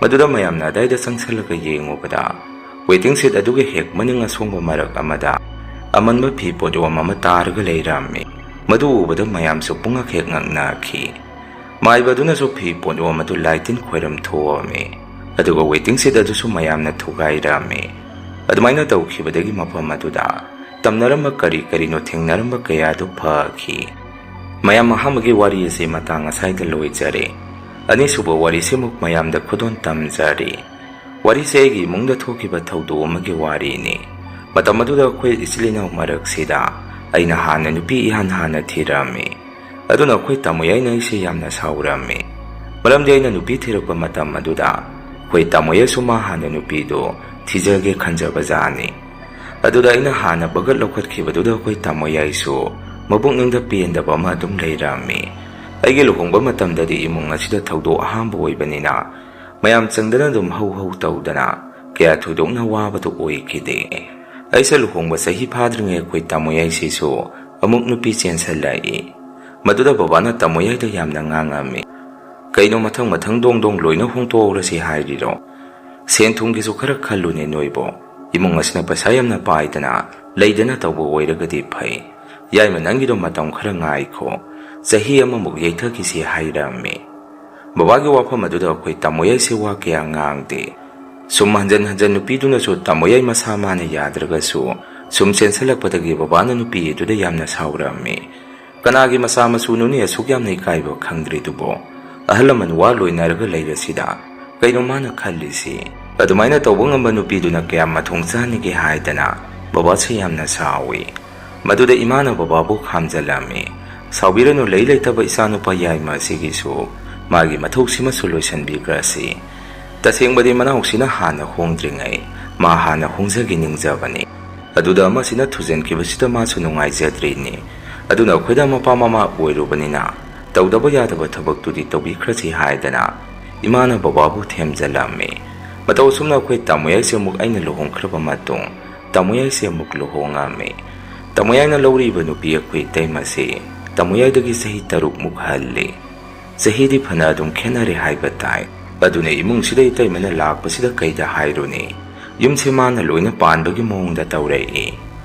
ꯃꯗꯨꯗ ꯃꯌꯥꯝꯅ ꯑꯗꯥꯏꯗ ꯆꯪꯁꯤꯜꯂꯒ ꯌꯦꯡꯉꯨꯕꯗ ꯋꯦꯇꯤꯡ ꯁꯦꯠ ꯑꯗꯨꯒꯤ ꯍꯦꯛ ꯃꯅꯤꯡ ꯑꯁꯣꯡꯕ ꯃꯔꯛ ꯑꯃꯗ ꯑꯃꯟꯕ ꯐꯤ ꯄꯣꯠꯌꯣꯝ ꯑꯃ ꯇꯥꯔꯒ ꯂꯩꯔꯝꯃꯤ꯫ ꯃꯗꯨ ꯎꯕꯗ ꯃꯌꯥꯝꯁꯨ ꯄꯨꯡꯉꯛ ꯍꯦꯛ ꯉꯛꯅꯈꯤ꯫ ꯃꯥꯏꯕ ꯑꯗꯨꯅꯁꯨ ꯐꯤ ꯄꯣꯠꯌꯣꯝ ꯑꯗꯨ ꯂꯥꯏ ꯇꯤꯟ ꯈꯣꯏꯔꯝ ꯊꯣꯛꯑꯝꯃꯤ꯫ ꯑꯗꯨꯒ waiting shed ꯑꯗꯨꯁꯨ ꯃꯌꯥꯝꯅ ꯊꯨꯒꯥꯏꯔꯝꯃꯤ꯫ ꯑꯗꯨꯃꯥꯏꯅ ꯇꯧꯈꯤꯕꯗꯒꯤ ꯃꯐꯝ ꯑꯗꯨꯗ ꯇꯝꯅꯔꯝꯕ ꯀꯔꯤ ꯀꯔꯤꯅꯣ ꯊꯦꯡꯅꯔꯝꯕ ꯀꯌꯥꯗꯨ ꯐꯈꯤ꯫ ꯃꯌꯥꯝ, ꯑꯍꯥꯟꯕꯒꯤ ꯋꯥꯔꯤ ꯑꯁꯤ ꯃꯇꯥꯡ ꯑꯁꯥꯏꯗ ꯂꯣꯏꯖꯔꯦ꯫ ꯑꯅꯤꯁꯨꯕ ꯋꯥꯔꯤꯁꯤꯃꯨꯛ ꯃꯌꯥꯝꯗ ꯈꯨꯗꯣꯜ ꯇꯝꯖꯔꯤ꯫ ꯋꯥꯔꯤꯁꯦ ꯑꯩꯒꯤ ꯏꯃꯨꯡꯗ ꯊꯣꯛꯈꯤꯕ ꯊꯧꯗꯣꯛ ꯑꯃꯒꯤ ꯋꯥꯔꯤꯅꯤ꯫ ꯃꯇꯝ ꯑꯗꯨꯗ ꯑꯩꯈꯣꯏ ꯏꯆꯤꯜ ꯏꯅꯥꯎ ꯃꯔꯛꯁꯤꯗ ꯑꯩꯅ ꯍꯥꯟꯅ ꯅꯨꯄꯤ ꯏꯍꯥꯟ ꯍꯥꯟꯅ ꯊꯤꯔꯝꯃꯤ꯫ ꯑꯗꯨꯅ ꯑꯩꯈꯣꯏ ꯇꯥꯃꯣ ꯌꯥꯏꯅ ꯑꯩꯁꯦ ꯌꯥꯝꯅ ꯁꯥꯎꯔꯝꯃꯤ꯫ ꯃꯔꯝꯗꯤ ꯑꯩꯅ ꯅꯨꯄꯤ ꯊꯤꯔꯛꯄ ꯃꯇꯝ ꯑꯗꯨꯗ ꯑꯩꯈꯣꯏ ꯇꯥꯃꯣ ꯌꯥꯏꯁꯨ ꯃꯥ ꯍꯥꯟꯅ ꯅꯨꯄꯤꯗꯨ ꯊꯤꯖꯒꯦ ꯈꯟꯖꯕ ꯖꯥꯠꯅꯤ꯫ ꯑꯗꯨꯗ ꯑꯩꯅ ꯍꯥꯟꯅ ꯕꯒꯠ ꯂꯧꯈꯠꯈꯤꯕꯗꯨꯗ ꯑꯩꯈꯣꯏ ꯇꯥꯃꯣ ꯌꯥꯏꯁꯨ ꯃꯕꯨꯛꯅꯤꯡꯗ ꯄꯦꯟꯗꯕ ꯑꯃ ꯑꯗꯨꯝ ꯂꯩꯔꯝꯃꯤ꯫ ꯑꯩꯒꯤ ꯂꯨꯍꯣꯡꯕ ꯃꯇꯝꯗꯗꯤ ꯏꯃꯨꯡ ꯑꯁꯤꯗ ꯊꯧꯗꯣꯛ ꯑꯍꯥꯟꯕ ꯑꯣꯏꯕꯅꯤꯅ ꯃꯌꯥꯝ ꯆꯪꯗꯅ ꯑꯗꯨꯝ ꯍꯧ ꯍꯧ ꯇꯧꯗꯅ ꯀꯌꯥ ꯊꯣꯏꯗꯣꯛꯅ ꯋꯥꯕꯗꯨ ꯑꯣꯏꯈꯤꯗꯦ꯫ ꯑꯩꯁꯦ ꯂꯨꯍꯣꯡꯕ ꯆꯍꯤ ꯐꯥꯗ꯭ꯔꯤꯉꯩ ꯑꯩꯈꯣꯏ ꯇꯥꯃꯣ ꯌꯥꯏꯁꯤꯁꯨ ꯑꯃꯨꯛ ꯅꯨꯄꯤ ꯆꯦꯟꯁꯜꯂꯛꯏ꯫ ꯃꯗꯨꯗ ꯕꯕꯥꯅ ꯇꯥꯃꯣ ꯌꯥꯏꯗ ꯌꯥꯝꯅ ꯉꯥꯡꯉꯝꯃꯤ꯫ "ꯀꯩꯅꯣ ꯃꯊꯪ ꯃꯊꯪ ꯗꯣꯡ ꯗꯣꯡ ꯂꯣꯏꯅ ꯍꯣꯡꯇꯣꯛꯍꯧꯔꯁꯤ ꯍꯥꯏꯔꯤꯔꯣ? ꯁꯦꯟ ꯊꯨꯝꯒꯤꯁꯨ ꯈꯔ ꯈꯜꯂꯨꯅꯦ ꯅꯣꯏꯕꯣ꯫ ꯏꯃꯨꯡ ꯑꯁꯤꯅ ꯄꯩꯁꯥ ꯌꯥꯝꯅ ꯄꯥꯏꯗꯅ ꯂꯩꯗꯅ ꯇꯧꯕ ꯑꯣꯏꯔꯒꯗꯤ ꯐꯩ꯫ ꯌꯥꯏꯃ, ꯅꯪꯒꯤꯗꯣ ꯃꯇꯝ ꯈꯔ ꯉꯥꯏꯈꯣ꯫ ꯆꯍꯤ ꯑꯃꯃꯨꯛ ꯌꯩꯊꯈꯤꯁꯤ" ꯍꯥꯏꯔꯝꯃꯤ꯫ ꯕꯕꯥꯒꯤ ꯋꯥꯐꯝ ꯑꯗꯨꯗ ꯑꯩꯈꯣꯏ ꯇꯥꯃꯣ ꯌꯥꯏꯁꯦ ꯋꯥ ꯀꯌꯥ ꯉꯥꯡꯗꯦ꯫ ꯁꯨꯝ ꯍꯟꯖꯟ ꯍꯟꯖꯟ ꯅꯨꯄꯤꯗꯨꯅꯁꯨ ꯇꯥꯃꯣ ꯌꯥꯏ ꯃꯁꯥ ꯃꯥꯅ ꯌꯥꯗ꯭ꯔꯒꯁꯨ ꯁꯨꯝ ꯆꯦꯟꯁꯤꯜꯂꯛꯄꯗꯒꯤ ꯕꯕꯥꯅ ꯅꯨꯄꯤ ꯑꯗꯨꯗ ꯌꯥꯝꯅ ꯁꯥꯎꯔꯝꯃꯤ꯫ "ꯀꯅꯥꯒꯤ ꯃꯆꯥ ꯃꯁꯨꯅꯣꯅꯦ ꯑꯁꯨꯛ ꯌꯥꯝꯅ ꯏꯀꯥꯏꯕ ꯈꯪꯗ꯭ꯔꯤꯗꯨꯕꯣ? ꯑꯍꯜ ꯂꯃꯟ ꯋꯥ ꯂꯣꯏꯅꯔꯒ ꯂꯩꯔꯁꯤꯗ ꯀꯩꯅꯣ ꯃꯥꯅ ꯈꯜꯂꯤꯁꯤ?" ꯑꯗꯨꯃꯥꯏꯅ ꯇꯧꯕ ꯉꯝꯕ ꯅꯨꯄꯤꯗꯨꯅ ꯀꯌꯥꯝ ꯃꯊꯣꯡ ꯆꯥꯅꯤꯒꯦ ꯍꯥꯏꯗꯅ ꯕꯕꯥꯁꯦ ꯌꯥꯝꯅ ꯁꯥꯎꯏ꯫ ꯃꯗꯨꯗ ꯏꯃꯥꯅ ꯕꯕꯥꯕꯨ ꯈꯥꯝꯖꯜꯂꯝꯃꯤ꯫ "ꯁꯥꯎꯕꯤꯔꯅꯨ, ꯂꯩ ꯂꯩꯇꯕ ꯏꯆꯥꯅꯨꯄꯥ ꯌꯥꯏꯃ ꯑꯁꯤꯒꯤꯁꯨ ꯃꯥꯒꯤ ꯃꯊꯧꯁꯤꯃꯁꯨ ꯂꯣꯏꯁꯤꯟꯕꯤꯈ꯭ꯔꯁꯤ꯫ ꯇꯁꯦꯡꯕꯗꯤ ꯃꯅꯥꯎꯁꯤꯅ ꯍꯥꯟꯅ ꯍꯣꯡꯗ꯭ꯔꯤꯉꯩ ꯃꯥ ꯍꯥꯟꯅ ꯍꯣꯡꯖꯒꯦ ꯅꯤꯡꯖꯕꯅꯤ꯫ ꯑꯗꯨꯗ ꯑꯃꯁꯤꯅ ꯊꯨꯖꯟꯈꯤꯕꯁꯤꯗ ꯃꯥꯁꯨ ꯅꯨꯡꯉꯥꯏꯖꯗ꯭ꯔꯤꯅꯤ꯫ ꯑꯗꯨꯅ ꯑꯩꯈꯣꯏꯗ ꯃꯄꯥ ꯃꯃꯥ ꯑꯣꯏꯔꯨꯕꯅꯤꯅ ꯇꯧꯗꯕ ꯌꯥꯗꯕ ꯊꯕꯛꯇꯨꯗꯤ ꯇꯧꯕꯤꯈ꯭ꯔꯁꯤ" ꯍꯥꯏꯗꯅ ꯏꯃꯥꯅ ꯕꯕꯥꯕꯨ ꯊꯦꯝꯖꯜꯂꯝꯃꯤ꯫ ꯃꯇꯧ ꯑꯁꯨꯝꯅ ꯑꯩꯈꯣꯏ ꯇꯥꯃꯣ ꯌꯥꯏꯁꯦ ꯑꯃꯨꯛ ꯑꯩꯅ ꯂꯨꯍꯣꯡꯈ꯭ꯔꯕ ꯃꯇꯨꯡ ꯇꯥꯃꯣ ꯌꯥꯏꯁꯦ ꯑꯃꯨꯛ ꯂꯨꯍꯣꯡꯉꯝꯃꯤ꯫ ꯇꯥꯃꯣ ꯌꯥꯏꯅ ꯂꯧꯔꯤꯕ ꯅꯨꯄꯤ ꯑꯩꯈꯣꯏ ꯏꯇꯩꯃꯁꯤ ꯇꯥꯃꯣ ꯌꯥꯏꯗꯒꯤ ꯆꯍꯤ ꯇꯔꯨꯛꯃꯨꯛ ꯍꯜꯂꯤ꯫ ꯆꯍꯤꯗꯤ ꯐꯅ ꯑꯗꯨꯝ ꯈꯦꯠꯅꯔꯦ ꯍꯥꯏꯕ ꯇꯥꯏ꯫ ꯑꯗꯨꯅ ꯏꯃꯨꯡꯁꯤꯗ ꯏꯇꯩꯃꯅ ꯂꯥꯛꯄꯁꯤꯗ ꯀꯩꯗ ꯍꯥꯏꯔꯨꯅꯤ? ꯌꯨꯝꯁꯦ ꯃꯥꯅ ꯂꯣꯏꯅ ꯄꯥꯟꯕꯒꯤ ꯃꯑꯣꯡꯗ ꯇꯧꯔꯛꯏ꯫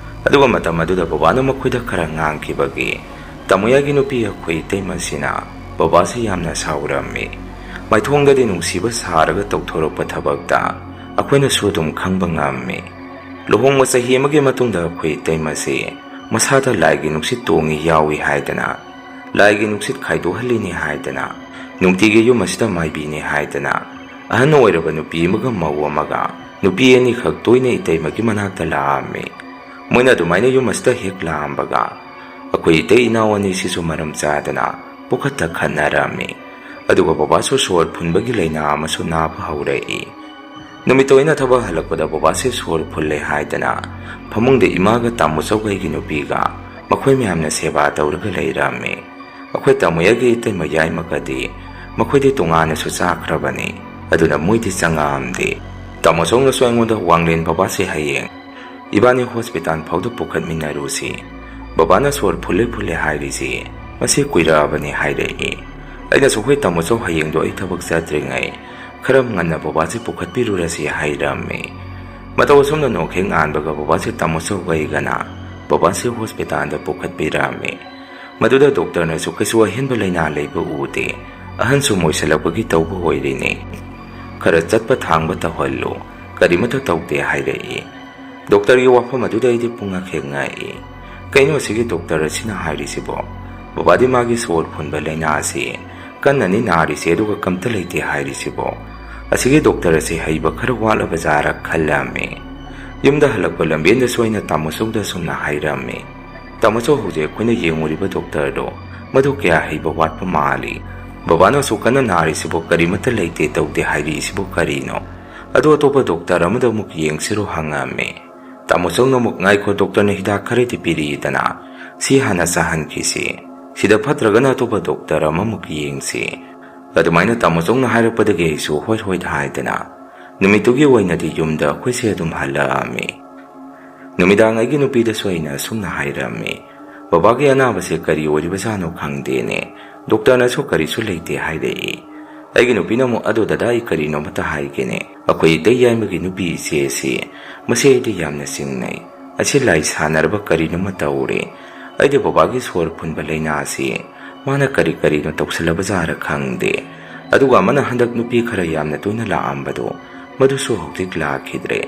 ꯑꯗꯨꯒ ꯃꯇꯝ ꯑꯗꯨꯗ ꯕꯕꯥꯅ ꯃꯈꯣꯏꯗ ꯈꯔ ꯉꯥꯡꯈꯤꯕꯒꯤ ꯇꯥꯃꯣ ꯌꯥꯏꯒꯤ ꯅꯨꯄꯤ ꯑꯩꯈꯣꯏ ꯏꯇꯩꯃꯁꯤꯅ ꯕꯕꯥꯁꯤ ꯌꯥꯝꯅ ꯁꯥꯎꯔꯝꯃꯤ꯫ ꯃꯥꯏꯊꯣꯡꯗꯗꯤ ꯅꯨꯡꯁꯤꯕ ꯁꯥꯔꯒ ꯇꯧꯊꯣꯔꯛꯄ ꯊꯕꯛꯇ ꯑꯩꯈꯣꯏꯅꯁꯨ ꯑꯗꯨꯝ ꯈꯪꯕ ꯉꯝꯃꯤ꯫ ꯂꯨꯍꯣꯡꯕ ꯆꯍꯤ ꯑꯃꯒꯤ ꯃꯇꯨꯡꯗ ꯑꯩꯈꯣꯏ ꯏꯇꯩꯃꯁꯤ ꯃꯁꯥꯗ ꯂꯥꯏꯒꯤ ꯅꯨꯡꯁꯤꯠ ꯇꯣꯡꯉꯤ ꯌꯥꯎꯏ ꯍꯥꯏꯗꯅ, ꯂꯥꯏꯒꯤ ꯅꯨꯡꯁꯤꯠ ꯈꯥꯏꯗꯣꯛꯍꯜꯂꯤꯅꯤ ꯍꯥꯏꯗꯅ, ꯅꯨꯡꯇꯤꯒꯤ ꯌꯨꯝ ꯑꯁꯤꯗ ꯃꯥꯏꯕꯤꯅꯤ ꯍꯥꯏꯗꯅ, ꯑꯍꯟ ꯑꯣꯏꯔꯕ ꯅꯨꯄꯤ ꯑꯃꯒ ꯃꯧ ꯑꯃꯒ, ꯅꯨꯄꯤ ꯑꯅꯤꯈꯛ ꯇꯣꯏꯅ ꯏꯇꯩꯃꯒꯤ ꯃꯅꯥꯛꯇ ꯂꯥꯛꯑꯝꯃꯤ꯫ ꯃꯣꯏꯅ ꯑꯗꯨꯃꯥꯏꯅ ꯌꯨꯝ ꯑꯁꯤꯗ ꯍꯦꯛ ꯂꯥꯛꯑꯝꯕꯒ, ꯑꯩꯈꯣꯏ ꯏꯇꯩ ꯏꯅꯥꯎ ꯑꯅꯤꯁꯤꯁꯨ ꯃꯔꯝ ꯆꯥꯗꯅ ꯄꯨꯈꯠꯇ ꯈꯠꯅꯔꯝꯃꯤ꯫ ꯑꯗꯨꯒ ꯕꯕꯥꯁꯨ ꯁꯣꯔ ꯐꯨꯟꯕꯒꯤ ꯂꯥꯏꯅꯥ ꯑꯃꯁꯨ ꯅꯥꯕ ꯍꯧꯔꯛꯏ꯫ ꯅꯨꯃꯤꯠꯇꯣ ꯑꯩꯅ ꯊꯕꯛ ꯍꯜꯂꯛꯄꯗ ꯕꯕꯥꯁꯦ ꯁꯣꯔ ꯐꯨꯜꯂꯦ ꯍꯥꯏꯗꯅ ꯐꯃꯨꯡꯗ ꯏꯃꯥꯒ ꯇꯥꯃꯣ ꯆꯧꯒꯩꯒꯤ ꯅꯨꯄꯤꯒ ꯃꯈꯣꯏ ꯃꯌꯥꯝꯅ ꯁꯦꯕꯥ ꯇꯧꯔꯒ ꯂꯩꯔꯝꯃꯤ꯫ ꯑꯩꯈꯣꯏ ꯇꯥꯃꯣ ꯌꯥꯏꯒꯤ ꯏꯇꯩꯃ ꯌꯥꯏꯃꯒꯗꯤ ꯃꯈꯣꯏꯗꯤ ꯇꯣꯉꯥꯟꯅꯁꯨ ꯆꯥꯈ꯭ꯔꯕꯅꯤ꯫ ꯑꯗꯨꯅ ꯃꯣꯏꯗꯤ ꯆꯪꯉꯛꯑꯝꯗꯦ꯫ ꯇꯥꯃꯣ ꯆꯧꯅꯁꯨ ꯑꯩꯉꯣꯟꯗ "ꯋꯥꯡꯂꯦꯟ ꯕꯕꯥꯁꯦ ꯍꯌꯦꯡ ꯏꯕꯥꯅꯤ ꯍꯣꯁꯄꯤꯇꯥꯜ ꯐꯥꯎꯗ ꯄꯨꯈꯠꯃꯤꯟꯅꯔꯨꯁꯤ꯫ ꯕꯕꯥꯅ ꯁꯣꯔ ꯐꯨꯜꯂꯦ ꯐꯨꯜꯂꯦ ꯍꯥꯏꯔꯤꯁꯤ ꯃꯁꯤ ꯀꯨꯏꯔꯛꯑꯕꯅꯤ" ꯍꯥꯏꯔꯛꯏ꯫ ꯑꯩꯅꯁꯨ "ꯍꯣꯏ ꯇꯥꯃꯣ ꯆꯧ, ꯍꯌꯦꯡꯗꯣ ꯑꯩ ꯊꯕꯛ ꯆꯠꯇ꯭ꯔꯤꯉꯩ ꯈꯔ ꯉꯟꯅ ꯕꯕꯥꯁꯦ ꯄꯨꯈꯠꯄꯤꯔꯨꯔꯁꯤ" ꯍꯥꯏꯔꯝꯃꯤ꯫ ꯃꯇꯧ ꯑꯁꯨꯝꯅ ꯅꯣꯛꯈꯦꯛ ꯉꯥꯟꯕꯒ ꯕꯕꯥꯁꯦ ꯇꯥꯃꯣ ꯆꯧꯒꯩꯒꯅ ꯕꯕꯥꯁꯦ ꯍꯣꯁꯄꯤꯇꯥꯜꯗ ꯄꯨꯈꯠꯄꯤꯔꯝꯃꯤ꯫ ꯃꯗꯨꯗ ꯗꯣꯛꯇꯔꯅꯁꯨ "ꯀꯩꯁꯨ ꯑꯍꯦꯟꯕ ꯂꯥꯏꯅꯥ ꯂꯩꯕ ꯎꯗꯦ, ꯑꯍꯟꯁꯨ ꯃꯣꯏꯁꯜꯂꯛꯄꯒꯤ ꯇꯧꯕ ꯑꯣꯏꯔꯤꯅꯤ, ꯈꯔ ꯆꯠꯄ ꯊꯥꯡꯕ ꯇꯧꯍꯜꯂꯨ, ꯀꯔꯤꯃꯠꯇ ꯇꯧꯗꯦ" ꯍꯥꯏꯔꯛꯏ꯫ ꯗꯣꯛꯇꯔꯒꯤ ꯋꯥꯐꯝ ꯑꯗꯨꯗ ꯑꯩꯗꯤ ꯄꯨꯡꯉꯛ ꯍꯦꯛ ꯉꯛꯏ꯫ ꯀꯩꯅꯣ ꯑꯁꯤꯒꯤ ꯗꯣꯛꯇꯔ ꯑꯁꯤꯅ ꯍꯥꯏꯔꯤꯁꯤꯕꯣ? ꯕꯕꯥꯗꯤ ꯃꯥꯒꯤ ꯁꯣꯔ ꯐꯨꯟꯕ ꯂꯥꯏꯅꯥ ꯑꯁꯤ ꯀꯟꯅꯅꯤ ꯅꯥꯔꯤꯁꯦ, ꯑꯗꯨꯒ ꯀꯝꯇ ꯂꯩꯇꯦ ꯍꯥꯏꯔꯤꯁꯤꯕꯣ? ꯑꯁꯤꯒꯤ ꯗꯣꯛꯇꯔ ꯑꯁꯤ ꯍꯩꯕ ꯈꯔ ꯋꯥꯠꯂꯕ ꯖꯥꯔ ꯈꯜꯂꯝꯃꯤ꯫ ꯌꯨꯝꯗ ꯍꯜꯂꯛꯄ ꯂꯝꯕꯦꯟꯗꯁꯨ ꯑꯩꯅ ꯇꯥꯃꯣꯆꯧꯗ ꯑꯁꯨꯝꯅ ꯍꯥꯏꯔꯝꯃꯤ, "ꯇꯥꯃꯣꯆꯧ, ꯍꯧꯖꯤꯛ ꯑꯩꯈꯣꯏꯅ ꯌꯦꯡꯉꯨꯔꯤꯕ ꯗꯣꯛꯇꯔꯗꯣ, ꯃꯗꯨ ꯀꯌꯥ ꯍꯩꯕ ꯋꯥꯠꯄ ꯃꯥꯜꯂꯤ꯫ ꯕꯕꯥꯅ ꯑꯁꯨꯛ ꯀꯟꯅ ꯅꯥꯔꯤꯁꯤꯕꯨ ꯀꯔꯤꯃꯠꯇ ꯂꯩꯇꯦ ꯇꯧꯗꯦ ꯍꯥꯏꯔꯤꯁꯤꯕꯨ ꯀꯔꯤꯅꯣ? ꯑꯗꯨ ꯑꯇꯣꯞꯄ ꯗꯣꯛꯇꯔ ꯑꯃꯗ ꯑꯃꯨꯛ ꯌꯦꯡꯁꯤꯔꯣ?" ꯍꯪꯉꯝꯃꯤ꯫ ꯇꯥꯃꯣꯆꯧꯅ ꯑꯃꯨꯛ, "ꯉꯥꯏꯈꯣ, ꯗꯣꯛꯇꯔꯅ ꯍꯤꯗꯥꯛ ꯈꯔꯗꯤ ꯄꯤꯔꯛꯏꯗꯅ, ꯁꯤ ꯍꯥꯟꯅ ꯆꯥꯍꯟꯈꯤꯁꯤ꯫ ꯁꯤꯗ ꯐꯠꯇ꯭ꯔꯒꯅ ꯑꯇꯣꯞꯄ ꯗꯣꯛꯇꯔ ꯑꯃꯃꯨꯛ ꯌꯦꯡꯁꯤ"꯫ ꯑꯗꯨꯃꯥꯏꯅ ꯇꯥꯃꯣꯆꯧꯅ ꯍꯥꯏꯔꯛꯄꯗꯒꯤ ꯑꯩꯁꯨ ꯍꯣꯏ ꯍꯣꯏ ꯍꯥꯏꯗꯅ ꯅꯨꯃꯤꯠꯇꯨꯒꯤ ꯑꯣꯏꯅꯗꯤ ꯌꯨꯝꯗ ꯑꯩꯈꯣꯏꯁꯦ ꯑꯗꯨꯝ ꯍꯜꯂꯛꯑꯝꯃꯤ꯫ ꯅꯨꯃꯤꯗꯥꯡ ꯑꯩꯒꯤ ꯅꯨꯄꯤꯗꯁꯨ ꯑꯩꯅ ꯑꯁꯨꯝꯅ ꯍꯥꯏꯔꯝꯃꯤ, "ꯕꯕꯥꯒꯤ ꯑꯅꯥꯕꯁꯦ ꯀꯔꯤ ꯑꯣꯏꯔꯤꯕꯖꯥꯠꯅꯣ ꯈꯪꯗꯦꯅꯦ, ꯗꯣꯛꯇꯔꯅꯁꯨ ꯀꯔꯤꯁꯨ ꯂꯩꯇꯦ ꯍꯥꯏꯔꯛꯏ"꯫ ꯑꯩꯒꯤ ꯅꯨꯄꯤꯅ ꯑꯃꯨꯛ, "ꯑꯗꯣ ꯗꯗꯥ, ꯑꯩ ꯀꯔꯤꯅꯣꯃꯇ ꯍꯥꯏꯒꯦꯅꯦ, ꯑꯩꯈꯣꯏ ꯏꯇꯩ ꯌꯥꯏꯃꯒꯤ ꯅꯨꯄꯤ ꯏꯆꯦ ꯑꯁꯤ, ꯃꯁꯤ ꯑꯩꯗꯤ ꯌꯥꯝꯅ ꯆꯤꯡꯅꯩ꯫ ꯑꯁꯤ ꯂꯥꯏ ꯁꯥꯟꯅꯔꯕ ꯀꯔꯤꯅꯣꯃ ꯇꯧꯔꯦ꯫ ꯑꯩꯗꯤ ꯕꯕꯥꯒꯤ ꯁꯣꯔ ꯐꯨꯟꯕ ꯂꯥꯏꯅꯥꯁꯤ ꯃꯥꯅ ꯀꯔꯤ ꯀꯔꯤꯅꯣ ꯇꯧꯁꯜꯂꯕꯖꯥꯔ ꯈꯪꯗꯦ꯫ ꯑꯗꯨꯒ ꯑꯃꯅ ꯍꯟꯗꯛ ꯅꯨꯄꯤ ꯈꯔ ꯌꯥꯝꯅ ꯇꯣꯏꯅ ꯂꯥꯛꯑꯝꯕꯗꯣ, ꯃꯗꯨꯁꯨ ꯍꯧꯖꯤꯛ ꯂꯥꯛꯈꯤꯗ꯭ꯔꯦ꯫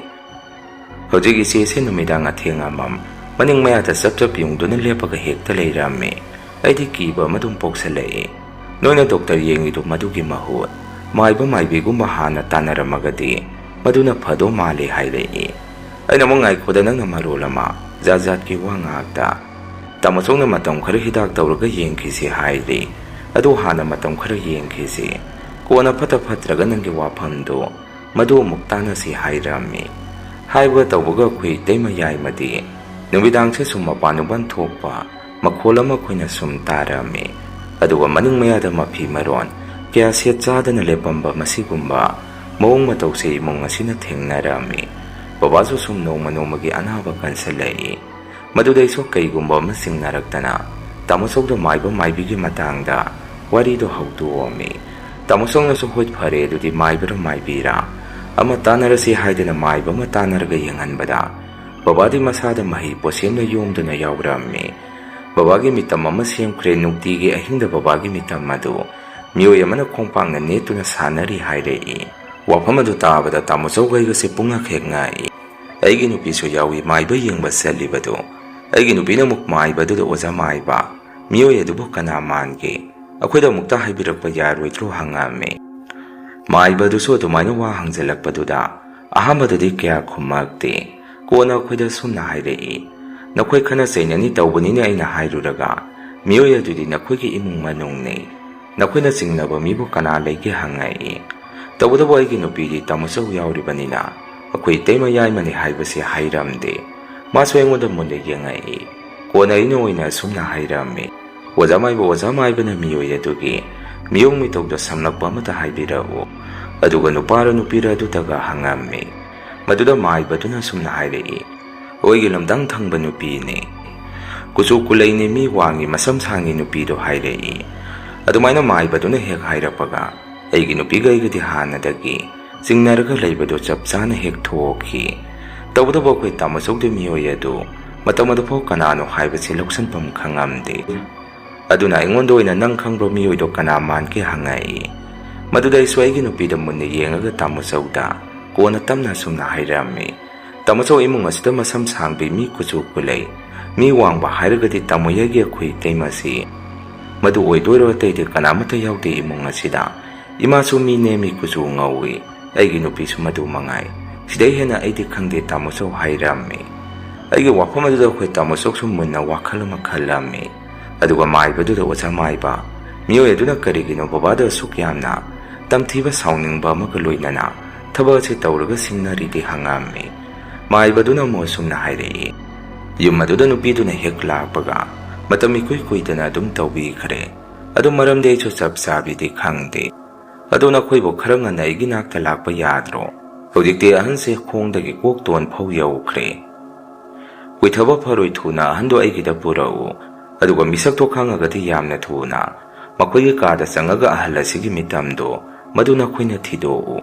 ꯍꯧꯖꯤꯛ ꯏꯆꯦꯁꯦ ꯅꯨꯃꯤꯗꯥꯡ ꯑꯊꯦꯡ ꯑꯃꯝ ꯃꯅꯤꯡ ꯃꯌꯥꯗ ꯆꯞ ꯆꯞ ꯌꯨꯡꯗꯨꯅ ꯂꯦꯞꯄꯒ ꯍꯦꯛꯇ ꯂꯩꯔꯝꯃꯤ꯫ ꯑꯩꯗꯤ ꯀꯤꯕ ꯑꯃ ꯑꯗꯨꯝ ꯄꯣꯛꯁꯜꯂꯛꯏ꯫ "ꯅꯣꯏꯅ ꯗꯣꯛꯇꯔ ꯌꯦꯡꯉꯤꯗꯨ ꯃꯗꯨꯒꯤ ꯃꯍꯨꯠ ꯃꯥꯏꯕ ꯃꯥꯏꯕꯤꯒꯨꯝꯕ ꯍꯥꯟꯅ ꯇꯥꯟꯅꯔꯝꯃꯒꯗꯤ ꯃꯗꯨꯅ ꯐꯗꯧ ꯃꯥꯜꯂꯤ" ꯍꯥꯏꯔꯛꯏ꯫ ꯑꯩꯅ ꯑꯃꯨꯛ, "ꯉꯥꯏꯈꯣꯗ, ꯅꯪꯅ ꯃꯔꯣꯜ ꯑꯃ ꯖꯥꯠ ꯖꯥꯠꯀꯤ ꯋꯥ ꯉꯥꯛꯇ꯫ ꯇꯥꯃꯣ ꯆꯧꯅ ꯃꯇꯝ ꯈꯔ ꯍꯤꯗꯥꯛ ꯇꯧꯔꯒ ꯌꯦꯡꯈꯤꯁꯤ ꯍꯥꯏꯔꯤ꯫ ꯑꯗꯨ ꯍꯥꯟꯅ ꯃꯇꯝ ꯈꯔ ꯌꯦꯡꯈꯤꯁꯤ꯫ ꯀꯣꯟꯅ ꯐꯠꯇ ꯐꯠꯇ꯭ꯔꯒ ꯅꯪꯒꯤ ꯋꯥꯐꯝꯗꯨ ꯃꯗꯨ ꯑꯃꯨꯛ ꯇꯥꯟꯅꯁꯤ" ꯍꯥꯏꯔꯝꯃꯤ꯫ ꯍꯥꯏꯕ ꯇꯧꯕꯒ ꯑꯩꯈꯣꯏ ꯏꯇꯩꯃ ꯌꯥꯏꯃꯗꯤ ꯅꯨꯃꯤꯗꯥꯡꯁꯦ ꯁꯨꯝ ꯃꯄꯥꯟ ꯅꯨꯡꯄꯥꯟ ꯊꯣꯛꯄ ꯃꯈꯣꯜ ꯑꯃ ꯑꯩꯈꯣꯏꯅ ꯁꯨꯝ ꯇꯥꯔꯝꯃꯤ꯫ ꯑꯗꯨꯒ ꯃꯅꯤꯡ ꯃꯌꯥꯗ ꯃꯐꯤ ꯃꯔꯣꯟ ꯀꯌꯥ ꯁꯦꯠ ꯆꯥꯗꯅ ꯂꯦꯞꯄꯝꯕ ꯃꯁꯤꯒꯨꯝꯕ ꯃꯑꯣꯡ ꯃꯇꯧꯁꯦ ꯏꯃꯨꯡ ꯑꯁꯤꯅ ꯊꯦꯡꯅꯔꯝꯃꯤ꯫ ꯕꯕꯥꯁꯨ ꯁꯨꯝ ꯅꯣꯡꯃ ꯅꯣꯡꯃꯒꯤ ꯑꯅꯥꯕ ꯀꯟꯁꯤꯜꯂꯛꯏ꯫ ꯃꯗꯨꯗꯩꯁꯨ ꯀꯩꯒꯨꯝꯕ ꯑꯃ ꯆꯤꯡꯅꯔꯛꯇꯅ ꯇꯥꯃꯣ ꯆꯧꯗ ꯃꯥꯏꯕ ꯃꯥꯏꯕꯤꯒꯤ ꯃꯇꯥꯡꯗ ꯋꯥꯔꯤꯗꯣ ꯍꯧꯗꯣꯛꯑꯝꯃꯤ꯫ ꯇꯥꯃꯣ ꯆꯧꯅꯁꯨ, "ꯍꯣꯏ, ꯐꯔꯦ, ꯑꯗꯨꯗꯤ ꯃꯥꯏꯕꯔ ꯃꯥꯏꯕꯤꯔꯥ ꯑꯃ ꯇꯥꯟꯅꯔꯁꯤ" ꯍꯥꯏꯗꯅ ꯃꯥꯏꯕ ꯑꯃ ꯇꯥꯟꯅꯔꯒ ꯌꯦꯡꯍꯟꯕꯗ, ꯕꯕꯥꯗꯤ ꯃꯁꯥꯗ ꯃꯍꯤ ꯄꯣꯠꯁꯦꯝꯅ ꯌꯣꯝꯗꯨꯅ ꯌꯥꯎꯔꯝꯃꯤ꯫ ꯕꯕꯥꯒꯤ ꯃꯤꯇꯝ ꯑꯃ ꯁꯦꯝꯈ꯭ꯔꯦ꯫ ꯅꯨꯡꯇꯤꯒꯤ ꯑꯍꯤꯡꯗ ꯕꯕꯥꯒꯤ ꯃꯤꯇꯝ ꯑꯗꯨ ꯃꯤꯑꯣꯏ ꯑꯃꯅ ꯈꯣꯡꯄꯥꯛꯅ ꯅꯦꯠꯇꯨꯅ ꯁꯥꯟꯅꯔꯤ ꯍꯥꯏꯔꯛꯏ꯫ ꯋꯥꯐꯝ ꯑꯗꯨ ꯇꯥꯕꯗ ꯇꯥꯃꯣ ꯆꯧꯒꯩꯒꯁꯦ ꯄꯨꯡꯉꯛ ꯍꯦꯛ ꯉꯛꯏ꯫ ꯑꯩꯒꯤ ꯅꯨꯄꯤꯁꯨ ꯌꯥꯎꯏ ꯃꯥꯏꯕ ꯌꯦꯡꯕ ꯆꯠꯂꯤꯕꯗꯨ꯫ ꯑꯩꯒꯤ ꯅꯨꯄꯤꯅ ꯑꯃꯨꯛ ꯃꯥꯏꯕꯗꯨꯗ, "ꯑꯣꯖꯥ ꯃꯥꯏꯕ, ꯃꯤꯑꯣꯏ ꯑꯗꯨꯕꯨ ꯀꯅꯥ ꯃꯥꯟꯒꯦ? ꯑꯩꯈꯣꯏꯗ ꯑꯃꯨꯛꯇ ꯍꯥꯏꯕꯤꯔꯛꯄ ꯌꯥꯔꯣꯏꯗ꯭ꯔꯣ?" ꯍꯪꯉꯝꯃꯤ꯫ ꯃꯥꯏꯕꯗꯨꯁꯨ ꯑꯗꯨꯃꯥꯏꯅ ꯋꯥ ꯍꯪꯖꯜꯂꯛꯄꯗꯨꯗ ꯑꯍꯥꯟꯕꯗꯗꯤ ꯀꯌꯥ ꯈꯨꯝꯃꯛꯇꯦ꯫ ꯀꯣꯟꯅ ꯑꯩꯈꯣꯏꯗ ꯁꯨꯝꯅ ꯍꯥꯏꯔꯛꯏ, "ꯅꯈꯣꯏ ꯈꯠꯅ ꯆꯩꯅꯅꯤ ꯇꯧꯕꯅꯤꯅ ꯑꯩꯅ ꯍꯥꯏꯔꯨꯔꯒ, ꯃꯤꯑꯣꯏ ꯑꯗꯨꯗꯤ ꯅꯈꯣꯏꯒꯤ ꯏꯃꯨꯡ ꯃꯅꯨꯡꯅꯤ꯫ ꯅꯈꯣꯏꯅ ꯆꯤꯡꯅꯕ ꯃꯤꯕꯨ ꯀꯅꯥ ꯂꯩꯒꯦ?" ꯍꯪꯉꯛꯏ꯫ ꯇꯧꯕꯇꯕꯨ ꯑꯩꯒꯤ ꯅꯨꯄꯤꯗꯤ ꯇꯥꯃꯣꯆꯧ ꯌꯥꯎꯔꯤꯕꯅꯤꯅ ꯑꯩꯈꯣꯏ ꯏꯇꯩꯃ ꯌꯥꯏꯃꯅꯤ ꯍꯥꯏꯕꯁꯤ ꯍꯥꯏꯔꯝꯗꯦ꯫ ꯃꯥꯁꯨ ꯑꯩꯉꯣꯟꯗ ꯃꯨꯟꯅ ꯌꯦꯡꯉꯛꯏ꯫ ꯀꯣꯟꯅ ꯑꯩꯅ ꯑꯣꯏꯅ ꯑꯁꯨꯝꯅ ꯍꯥꯏꯔꯝꯃꯤ, "ꯑꯣꯖꯥ ꯃꯥꯏꯕ, ꯑꯣꯖꯥ ꯃꯥꯏꯕꯅ ꯃꯤꯑꯣꯏ ꯑꯗꯨꯒꯤ ꯃꯤꯑꯣꯡ ꯃꯤꯇꯧꯗ ꯁꯝꯂꯛꯄ ꯑꯃꯇ ꯍꯥꯏꯕꯤꯔꯛꯎ꯫ ꯑꯗꯨꯒ ꯅꯨꯄꯥꯔ ꯅꯨꯄꯤꯔ ꯑꯗꯨꯇꯒ ꯍꯪꯉꯝꯃꯤ꯫" ꯃꯗꯨꯗ ꯃꯥꯏꯕꯗꯨꯅ ꯑꯁꯨꯝꯅ ꯍꯥꯏꯔꯛꯏ, "ꯑꯩꯈꯣꯏꯒꯤ ꯂꯝꯗꯥꯡ ꯊꯪꯕ ꯅꯨꯄꯤꯅꯤ꯫ ꯀꯨꯆꯨ ꯀꯨꯂꯩꯅꯤ, ꯃꯤ ꯋꯥꯡꯉꯤ, ꯃꯁꯝ ꯁꯥꯡꯉꯤ ꯅꯨꯄꯤꯗꯣ" ꯍꯥꯏꯔꯛꯏ꯫ ꯑꯗꯨꯃꯥꯏꯅ ꯃꯥꯏꯕꯗꯨꯅ ꯍꯦꯛ ꯍꯥꯏꯔꯛꯄꯒ ꯑꯩꯒꯤ ꯅꯨꯄꯤꯒ ꯑꯩꯒꯗꯤ ꯍꯥꯟꯅꯗꯒꯤ ꯆꯤꯡꯅꯔꯒ ꯂꯩꯕꯗꯨ ꯆꯞ ꯆꯥꯅ ꯍꯦꯛ ꯊꯣꯛꯈꯤ꯫ ꯇꯧꯕꯇꯕꯨ ꯑꯩꯈꯣꯏ ꯇꯥꯃꯣꯆꯧꯗꯤ ꯃꯤꯑꯣꯏ ꯑꯗꯨ ꯃꯇꯝ ꯑꯗꯨꯐꯥꯎ ꯀꯅꯥꯅꯣ ꯍꯥꯏꯕꯁꯤ ꯂꯧꯁꯤꯟꯐꯝ ꯈꯪꯉꯝꯗꯦ꯫ ꯑꯗꯨꯅ ꯑꯩꯉꯣꯟꯗ ꯑꯣꯏꯅ "ꯅꯪ ꯈꯪꯕ꯭ꯔꯣ ꯃꯤꯑꯣꯏꯗꯣ ꯀꯅꯥ ꯃꯥꯟꯒꯦ?" ꯍꯪꯉꯛꯏ꯫ ꯃꯗꯨꯗ ꯑꯩꯁꯨ ꯑꯩꯒꯤ ꯅꯨꯄꯤꯗ ꯃꯨꯟꯅ ꯌꯦꯡꯉꯒ ꯇꯥꯃꯣꯆꯧꯗ ꯀꯣꯟꯅ ꯇꯞꯅ ꯑꯁꯨꯝꯅ ꯍꯥꯏꯔꯝꯃꯤ, "ꯇꯥꯃꯣꯆꯧ, ꯏꯃꯨꯡ ꯑꯁꯤꯗ ꯃꯁꯝ ꯁꯥꯡꯕꯤ, ꯃꯤ ꯀꯨꯆꯨ ꯀꯨꯂꯩ, ꯃꯤ ꯋꯥꯡꯕ ꯍꯥꯏꯔꯒꯗꯤ ꯇꯥꯃꯣ ꯌꯥꯏꯒꯤ ꯑꯩꯈꯣꯏ ꯏꯇꯩꯃꯁꯤ꯫ ꯃꯗꯨ ꯑꯣꯏꯗꯣꯏꯔꯣ? ꯑꯇꯩꯗꯤ ꯀꯅꯥꯃꯠꯇ ꯌꯥꯎꯗꯦ ꯏꯃꯨꯡ ꯑꯁꯤꯗ꯫ ꯏꯃꯥꯁꯨ ꯃꯤ ꯅꯦꯝꯃꯤ, ꯀꯨꯆꯨ ꯉꯧꯏ, ꯑꯩꯒꯤ ꯅꯨꯄꯤꯁꯨ ꯃꯗꯨ ꯃꯉꯥꯏ꯫ ꯁꯤꯗꯩ ꯍꯦꯟꯅ ꯑꯩꯗꯤ ꯈꯪꯗꯦ," ꯇꯥꯃꯣꯆꯧ ꯍꯥꯏꯔꯝꯃꯤ꯫ ꯑꯩꯒꯤ ꯋꯥꯐꯝ ꯑꯗꯨꯗ ꯑꯩꯈꯣꯏ ꯇꯥꯃꯣꯆꯧꯁꯨ ꯃꯨꯟꯅ ꯋꯥꯈꯜ ꯑꯃ ꯈꯜꯂꯝꯃꯤ꯫ ꯑꯗꯨꯒ ꯃꯥꯏꯕꯗꯨꯗ, "ꯑꯣꯖꯥ ꯃꯥꯏꯕ, ꯃꯤꯑꯣꯏ ꯑꯗꯨꯅ ꯀꯔꯤꯒꯤꯅꯣ ꯕꯕꯥꯗ ꯑꯁꯨꯛ ꯌꯥꯝꯅ ꯇꯝꯊꯤꯕ, ꯁꯥꯎꯅꯤꯡꯕ ꯑꯃꯒ ꯂꯣꯏꯅꯅ ꯊꯕꯛ ꯑꯁꯤ ꯇꯧꯔꯒ ꯁꯤꯡꯅꯔꯤꯗꯤ?" ꯍꯪꯉꯝꯃꯤ꯫ ꯃꯥꯏꯕꯗꯨꯅ ꯑꯃꯨꯛ ꯑꯁꯨꯝꯅ ꯍꯥꯏꯔꯛꯏ, "ꯌꯨꯝ ꯑꯗꯨꯗ ꯅꯨꯄꯤꯗꯨꯅ ꯍꯦꯛ ꯂꯥꯛꯄꯒ ꯃꯇꯝ ꯏꯀꯨꯏ ꯀꯨꯏꯗꯅ ꯑꯗꯨꯝ ꯇꯧꯕꯤꯈ꯭ꯔꯦ꯫ ꯑꯗꯨ ꯃꯔꯝꯗꯤ ꯑꯩꯁꯨ ꯆꯞ ꯆꯥꯕꯤꯗꯤ ꯈꯪꯗꯦ꯫ ꯑꯗꯣ ꯅꯈꯣꯏꯕꯨ ꯈꯔ ꯉꯟꯅ ꯑꯩꯒꯤ ꯅꯥꯛꯇ ꯂꯥꯛꯄ ꯌꯥꯗ꯭ꯔꯣ? ꯍꯧꯖꯤꯛꯇꯤ ꯑꯍꯟꯁꯦ ꯈꯣꯡꯗꯒꯤ ꯀꯣꯛ ꯇꯣꯟ ꯐꯥꯎ ꯌꯧꯈ꯭ꯔꯦ꯫ ꯀꯨꯏꯊꯕ ꯐꯔꯣꯏ, ꯊꯨꯅ ꯑꯍꯟꯗꯣ ꯑꯩꯒꯤꯗ ꯄꯨꯔꯛꯎ꯫ ꯑꯗꯨꯒ ꯃꯤꯁꯛꯇꯣ ꯈꯪꯉꯒꯗꯤ ꯌꯥꯝꯅ ꯊꯨꯅ ꯃꯈꯣꯏꯒꯤ ꯀꯥꯗ ꯆꯪꯉꯒ ꯑꯍꯜ ꯑꯁꯤꯒꯤ ꯃꯤꯇꯝꯗꯣ ꯃꯗꯨ ꯅꯈꯣꯏꯅ ꯊꯤꯗꯣꯛꯎ꯫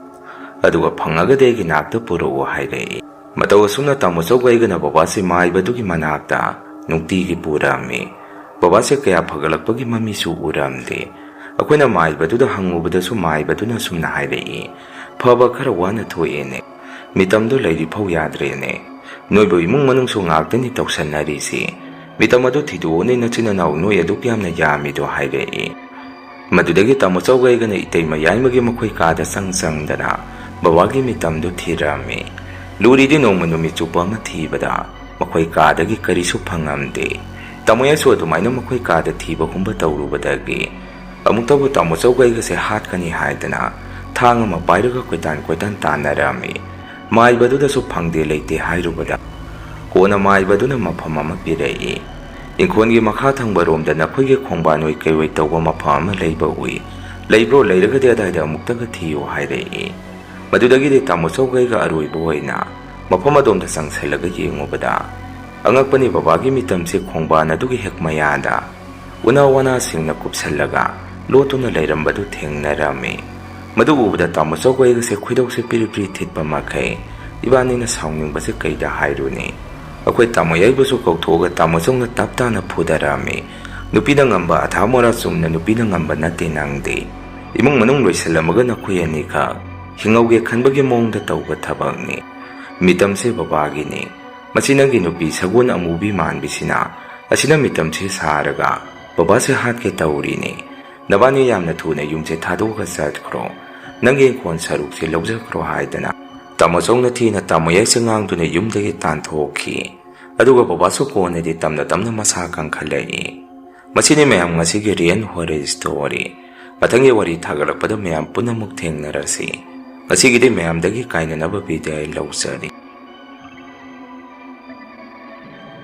ꯑꯗꯨꯒ ꯐꯪꯉꯒꯗꯤ ꯑꯩꯒꯤ ꯅꯥꯛꯇ ꯄꯨꯔꯛꯎ," ꯍꯥꯏꯔꯛꯏ꯫ ꯃꯇꯧ ꯑꯁꯨꯝꯅ ꯇꯥꯃꯣꯆꯧꯒ ꯑꯩꯒꯅ ꯕꯕꯥꯁꯤ ꯃꯥꯏꯕꯗꯨꯒꯤ ꯃꯅꯥꯛꯇ ꯅꯨꯡꯇꯤꯒꯤ ꯄꯨꯔꯝꯃꯤ꯫ ꯕꯕꯥꯁꯦ ꯀꯌꯥ ꯐꯒꯠꯂꯛꯄꯒꯤ ꯃꯃꯤꯁꯨ ꯎꯔꯝꯗꯦ꯫ ꯑꯩꯈꯣꯏꯅ ꯃꯥꯏꯕꯗꯨꯗ ꯍꯪꯉꯨꯕꯗꯁꯨ ꯃꯥꯏꯕꯗꯨꯅ ꯑꯁꯨꯝꯅ ꯍꯥꯏꯔꯛꯏ, "ꯐꯕ ꯈꯔ ꯋꯥꯅ ꯊꯣꯛꯑꯦꯅꯦ꯫ ꯃꯤꯇꯝꯗꯣ ꯂꯩꯔꯤꯐꯥꯎ ꯌꯥꯗ꯭ꯔꯦꯅꯦ꯫ ꯅꯣꯏꯕꯨ ꯏꯃꯨꯡ ꯃꯅꯨꯡꯁꯨ ꯉꯥꯛꯇꯅꯤ ꯇꯧꯁꯟꯅꯔꯤꯁꯦ꯫ ꯃꯤꯇꯝ ꯑꯗꯨ ꯊꯤꯗꯣꯛꯑꯣꯅꯦ, ꯅꯆꯤꯟ ꯅꯅꯥꯎ ꯅꯣꯏ ꯑꯗꯨꯛ ꯌꯥꯝꯅ ꯌꯥꯝꯃꯤꯗꯣ," ꯍꯥꯏꯔꯛꯏ꯫ ꯃꯗꯨꯗꯒꯤ ꯇꯥꯃꯣꯆꯧꯒ ꯑꯩꯒꯅ ꯏꯇꯩꯃ ꯌꯥꯏꯃꯒꯤ ꯃꯈꯣꯏ ꯀꯥꯗ ꯆꯪ ꯆꯪꯗꯅ ꯕꯕꯥꯒꯤ ꯃꯤꯇꯝꯗꯨ ꯊꯤꯔꯝꯃꯤ꯫ ꯂꯨꯔꯤꯗꯤ ꯅꯣꯡꯃ ꯅꯨꯃꯤꯠ ꯆꯨꯞꯄ ꯑꯃ ꯊꯤꯕꯗ ꯃꯈꯣꯏ ꯀꯥꯗꯒꯤ ꯀꯔꯤꯁꯨ ꯐꯪꯉꯝꯗꯦ꯫ ꯇꯥꯃꯣ ꯌꯥꯏꯁꯨ ꯑꯗꯨꯃꯥꯏꯅ ꯃꯈꯣꯏ ꯀꯥꯗ ꯊꯤꯕꯒꯨꯝꯕ ꯇꯧꯔꯨꯕꯗꯒꯤ ꯑꯃꯨꯛꯇꯕꯨ ꯇꯥꯃꯣꯆꯧꯒ ꯑꯩꯒꯁꯦ ꯍꯥꯠꯀꯅꯤ ꯍꯥꯏꯗꯅ ꯊꯥꯡ ꯑꯃ ꯄꯥꯏꯔꯒ ꯀꯣꯏꯇꯥꯟ ꯀꯣꯏꯇꯥꯟ ꯇꯥꯟꯅꯔꯝꯃꯤ꯫ ꯃꯥꯏꯕꯗꯨꯗꯁꯨ ꯐꯪꯗꯦ ꯂꯩꯇꯦ ꯍꯥꯏꯔꯨꯕꯗ ꯀꯣꯟꯅ ꯃꯥꯏꯕꯗꯨꯅ ꯃꯐꯝ ꯑꯃ ꯄꯤꯔꯛꯏ꯫ "ꯏꯪꯈꯣꯜꯒꯤ ꯃꯈꯥ ꯊꯪꯕ ꯔꯣꯝꯗ ꯅꯈꯣꯏꯒꯤ ꯈꯣꯡꯕꯥꯟ ꯑꯣꯏ ꯀꯩꯑꯣꯏ ꯇꯧꯕ ꯃꯐꯝ ꯑꯃ ꯂꯩꯕ ꯎꯏ꯫ ꯂꯩꯕ꯭ꯔꯣ? ꯂꯩꯔꯒꯗꯤ ꯑꯗꯥꯏꯗ ꯑꯃꯨꯛꯇꯒ ꯊꯤꯌꯨ," ꯍꯥꯏꯔꯛꯏ꯫ ꯃꯗꯨꯗꯒꯤꯗꯤ ꯇꯥꯃꯣꯆꯧꯒ ꯑꯩꯒ ꯑꯔꯣꯏꯕ ꯑꯣꯏꯅ ꯃꯐꯝ ꯑꯗꯣꯝꯗ ꯆꯪꯁꯤꯜꯂꯒ ꯌꯦꯡꯉꯨꯕꯗ, ꯑꯉꯛꯄꯅꯤ, ꯕꯕꯥꯒꯤ ꯃꯤꯇꯝꯁꯤ ꯈꯣꯡꯕꯥꯟ ꯑꯗꯨꯒꯤ ꯍꯦꯛ ꯃꯌꯥꯗ ꯎꯅꯥ ꯋꯥꯅꯥꯁꯤꯡꯅ ꯀꯨꯞꯁꯜꯂꯒ ꯂꯣꯠꯇꯨꯅ ꯂꯩꯔꯝꯕꯗꯨ ꯊꯦꯡꯅꯔꯝꯃꯤ꯫ ꯃꯗꯨ ꯎꯕꯗ ꯇꯥꯃꯣꯆꯧꯒ ꯑꯩꯒꯁꯦ ꯈꯣꯏꯗꯧꯁꯦ ꯄꯤꯔꯤ ꯄꯤꯔꯤ ꯊꯤꯠꯄ ꯃꯈꯩ ꯏꯕꯥꯅꯤꯅ ꯁꯥꯎꯅꯤꯡꯕꯁꯦ ꯀꯩꯗ ꯍꯥꯏꯔꯨꯅꯤ꯫ ꯑꯩꯈꯣꯏ ꯇꯥꯃꯣ ꯌꯥꯏꯕꯨꯁꯨ ꯀꯧꯊꯣꯛꯑꯒ ꯇꯥꯃꯣꯆꯧꯅ ꯇꯞ ꯇꯥꯅ ꯐꯨꯗꯔꯛꯑꯝꯃꯤ꯫ "ꯅꯨꯄꯤꯅ ꯉꯝꯕ ꯑꯊꯥ ꯃꯣꯔꯥ ꯆꯨꯝꯅ ꯅꯨꯄꯤꯅ ꯉꯝꯕ ꯅꯠꯇꯦ ꯅꯪꯗꯤ꯫ ꯏꯃꯨꯡ ꯃꯅꯨꯡ ꯂꯣꯏꯁꯤꯜꯂꯝꯃꯒ ꯅꯈꯣꯏ ꯑꯅꯤꯈꯛ ꯍꯤꯡꯍꯧꯒꯦ ꯈꯟꯕꯒꯤ ꯃꯑꯣꯡꯗ ꯇꯧꯕ ꯊꯕꯛꯅꯤ꯫ ꯃꯤꯇꯝꯁꯦ ꯕꯕꯥꯒꯤꯅꯤ꯫ ꯃꯁꯤ ꯅꯪꯒꯤ ꯅꯨꯄꯤ ꯁꯒꯣꯜ ꯑꯃꯨꯕꯤ ꯃꯥꯟꯕꯤꯁꯤꯅ ꯑꯁꯤꯅ ꯃꯤꯇꯝꯁꯦ ꯁꯥꯔꯒ ꯕꯕꯥꯁꯦ ꯍꯥꯠꯀꯦ ꯇꯧꯔꯤꯅꯤ꯫ ꯅꯕꯥꯅꯤ ꯌꯥꯝꯅ ꯊꯨꯅ ꯌꯨꯝꯁꯦ ꯊꯥꯗꯣꯛꯑꯒ ꯆꯠꯈ꯭ꯔꯣ꯫ ꯅꯪꯒꯤ ꯏꯪꯈꯣꯜ ꯁꯔꯨꯛꯁꯦ ꯂꯧꯖꯈ꯭ꯔꯣ ꯍꯥꯏꯗꯅ ꯇꯥꯃꯣꯆꯧꯅ ꯊꯤꯅ ꯇꯥꯃꯣꯌꯥꯏꯁꯦ ꯉꯥꯡꯗꯨꯅ ꯌꯨꯝꯗꯒꯤ ꯇꯥꯟꯊꯣꯛꯈꯤ꯫ ꯑꯗꯨꯒ ꯕꯕꯥꯁꯨ ꯀꯣꯟꯅꯗꯤ ꯇꯝꯅ ꯇꯝꯅ ꯃꯁꯥ ꯀꯟꯈꯠꯂꯛꯏ꯫ ꯃꯁꯤꯅꯤ ꯃꯌꯥꯝ ꯉꯁꯤꯒꯤ real horror story꯫ ꯃꯊꯪꯒꯤ ꯋꯥꯔꯤ ꯊꯥꯒꯠꯂꯛꯄꯗ ꯃꯌꯥꯝ ꯄꯨꯝꯅꯃꯛ ꯊꯦꯡꯅꯔꯁꯤ꯫ ꯉꯁꯤꯒꯤꯗꯤ ꯃꯌꯥꯝꯗꯒꯤ ꯀꯥꯏꯅꯅꯕ ꯕꯤꯗꯥꯏ ꯂꯧꯖꯔꯤ꯫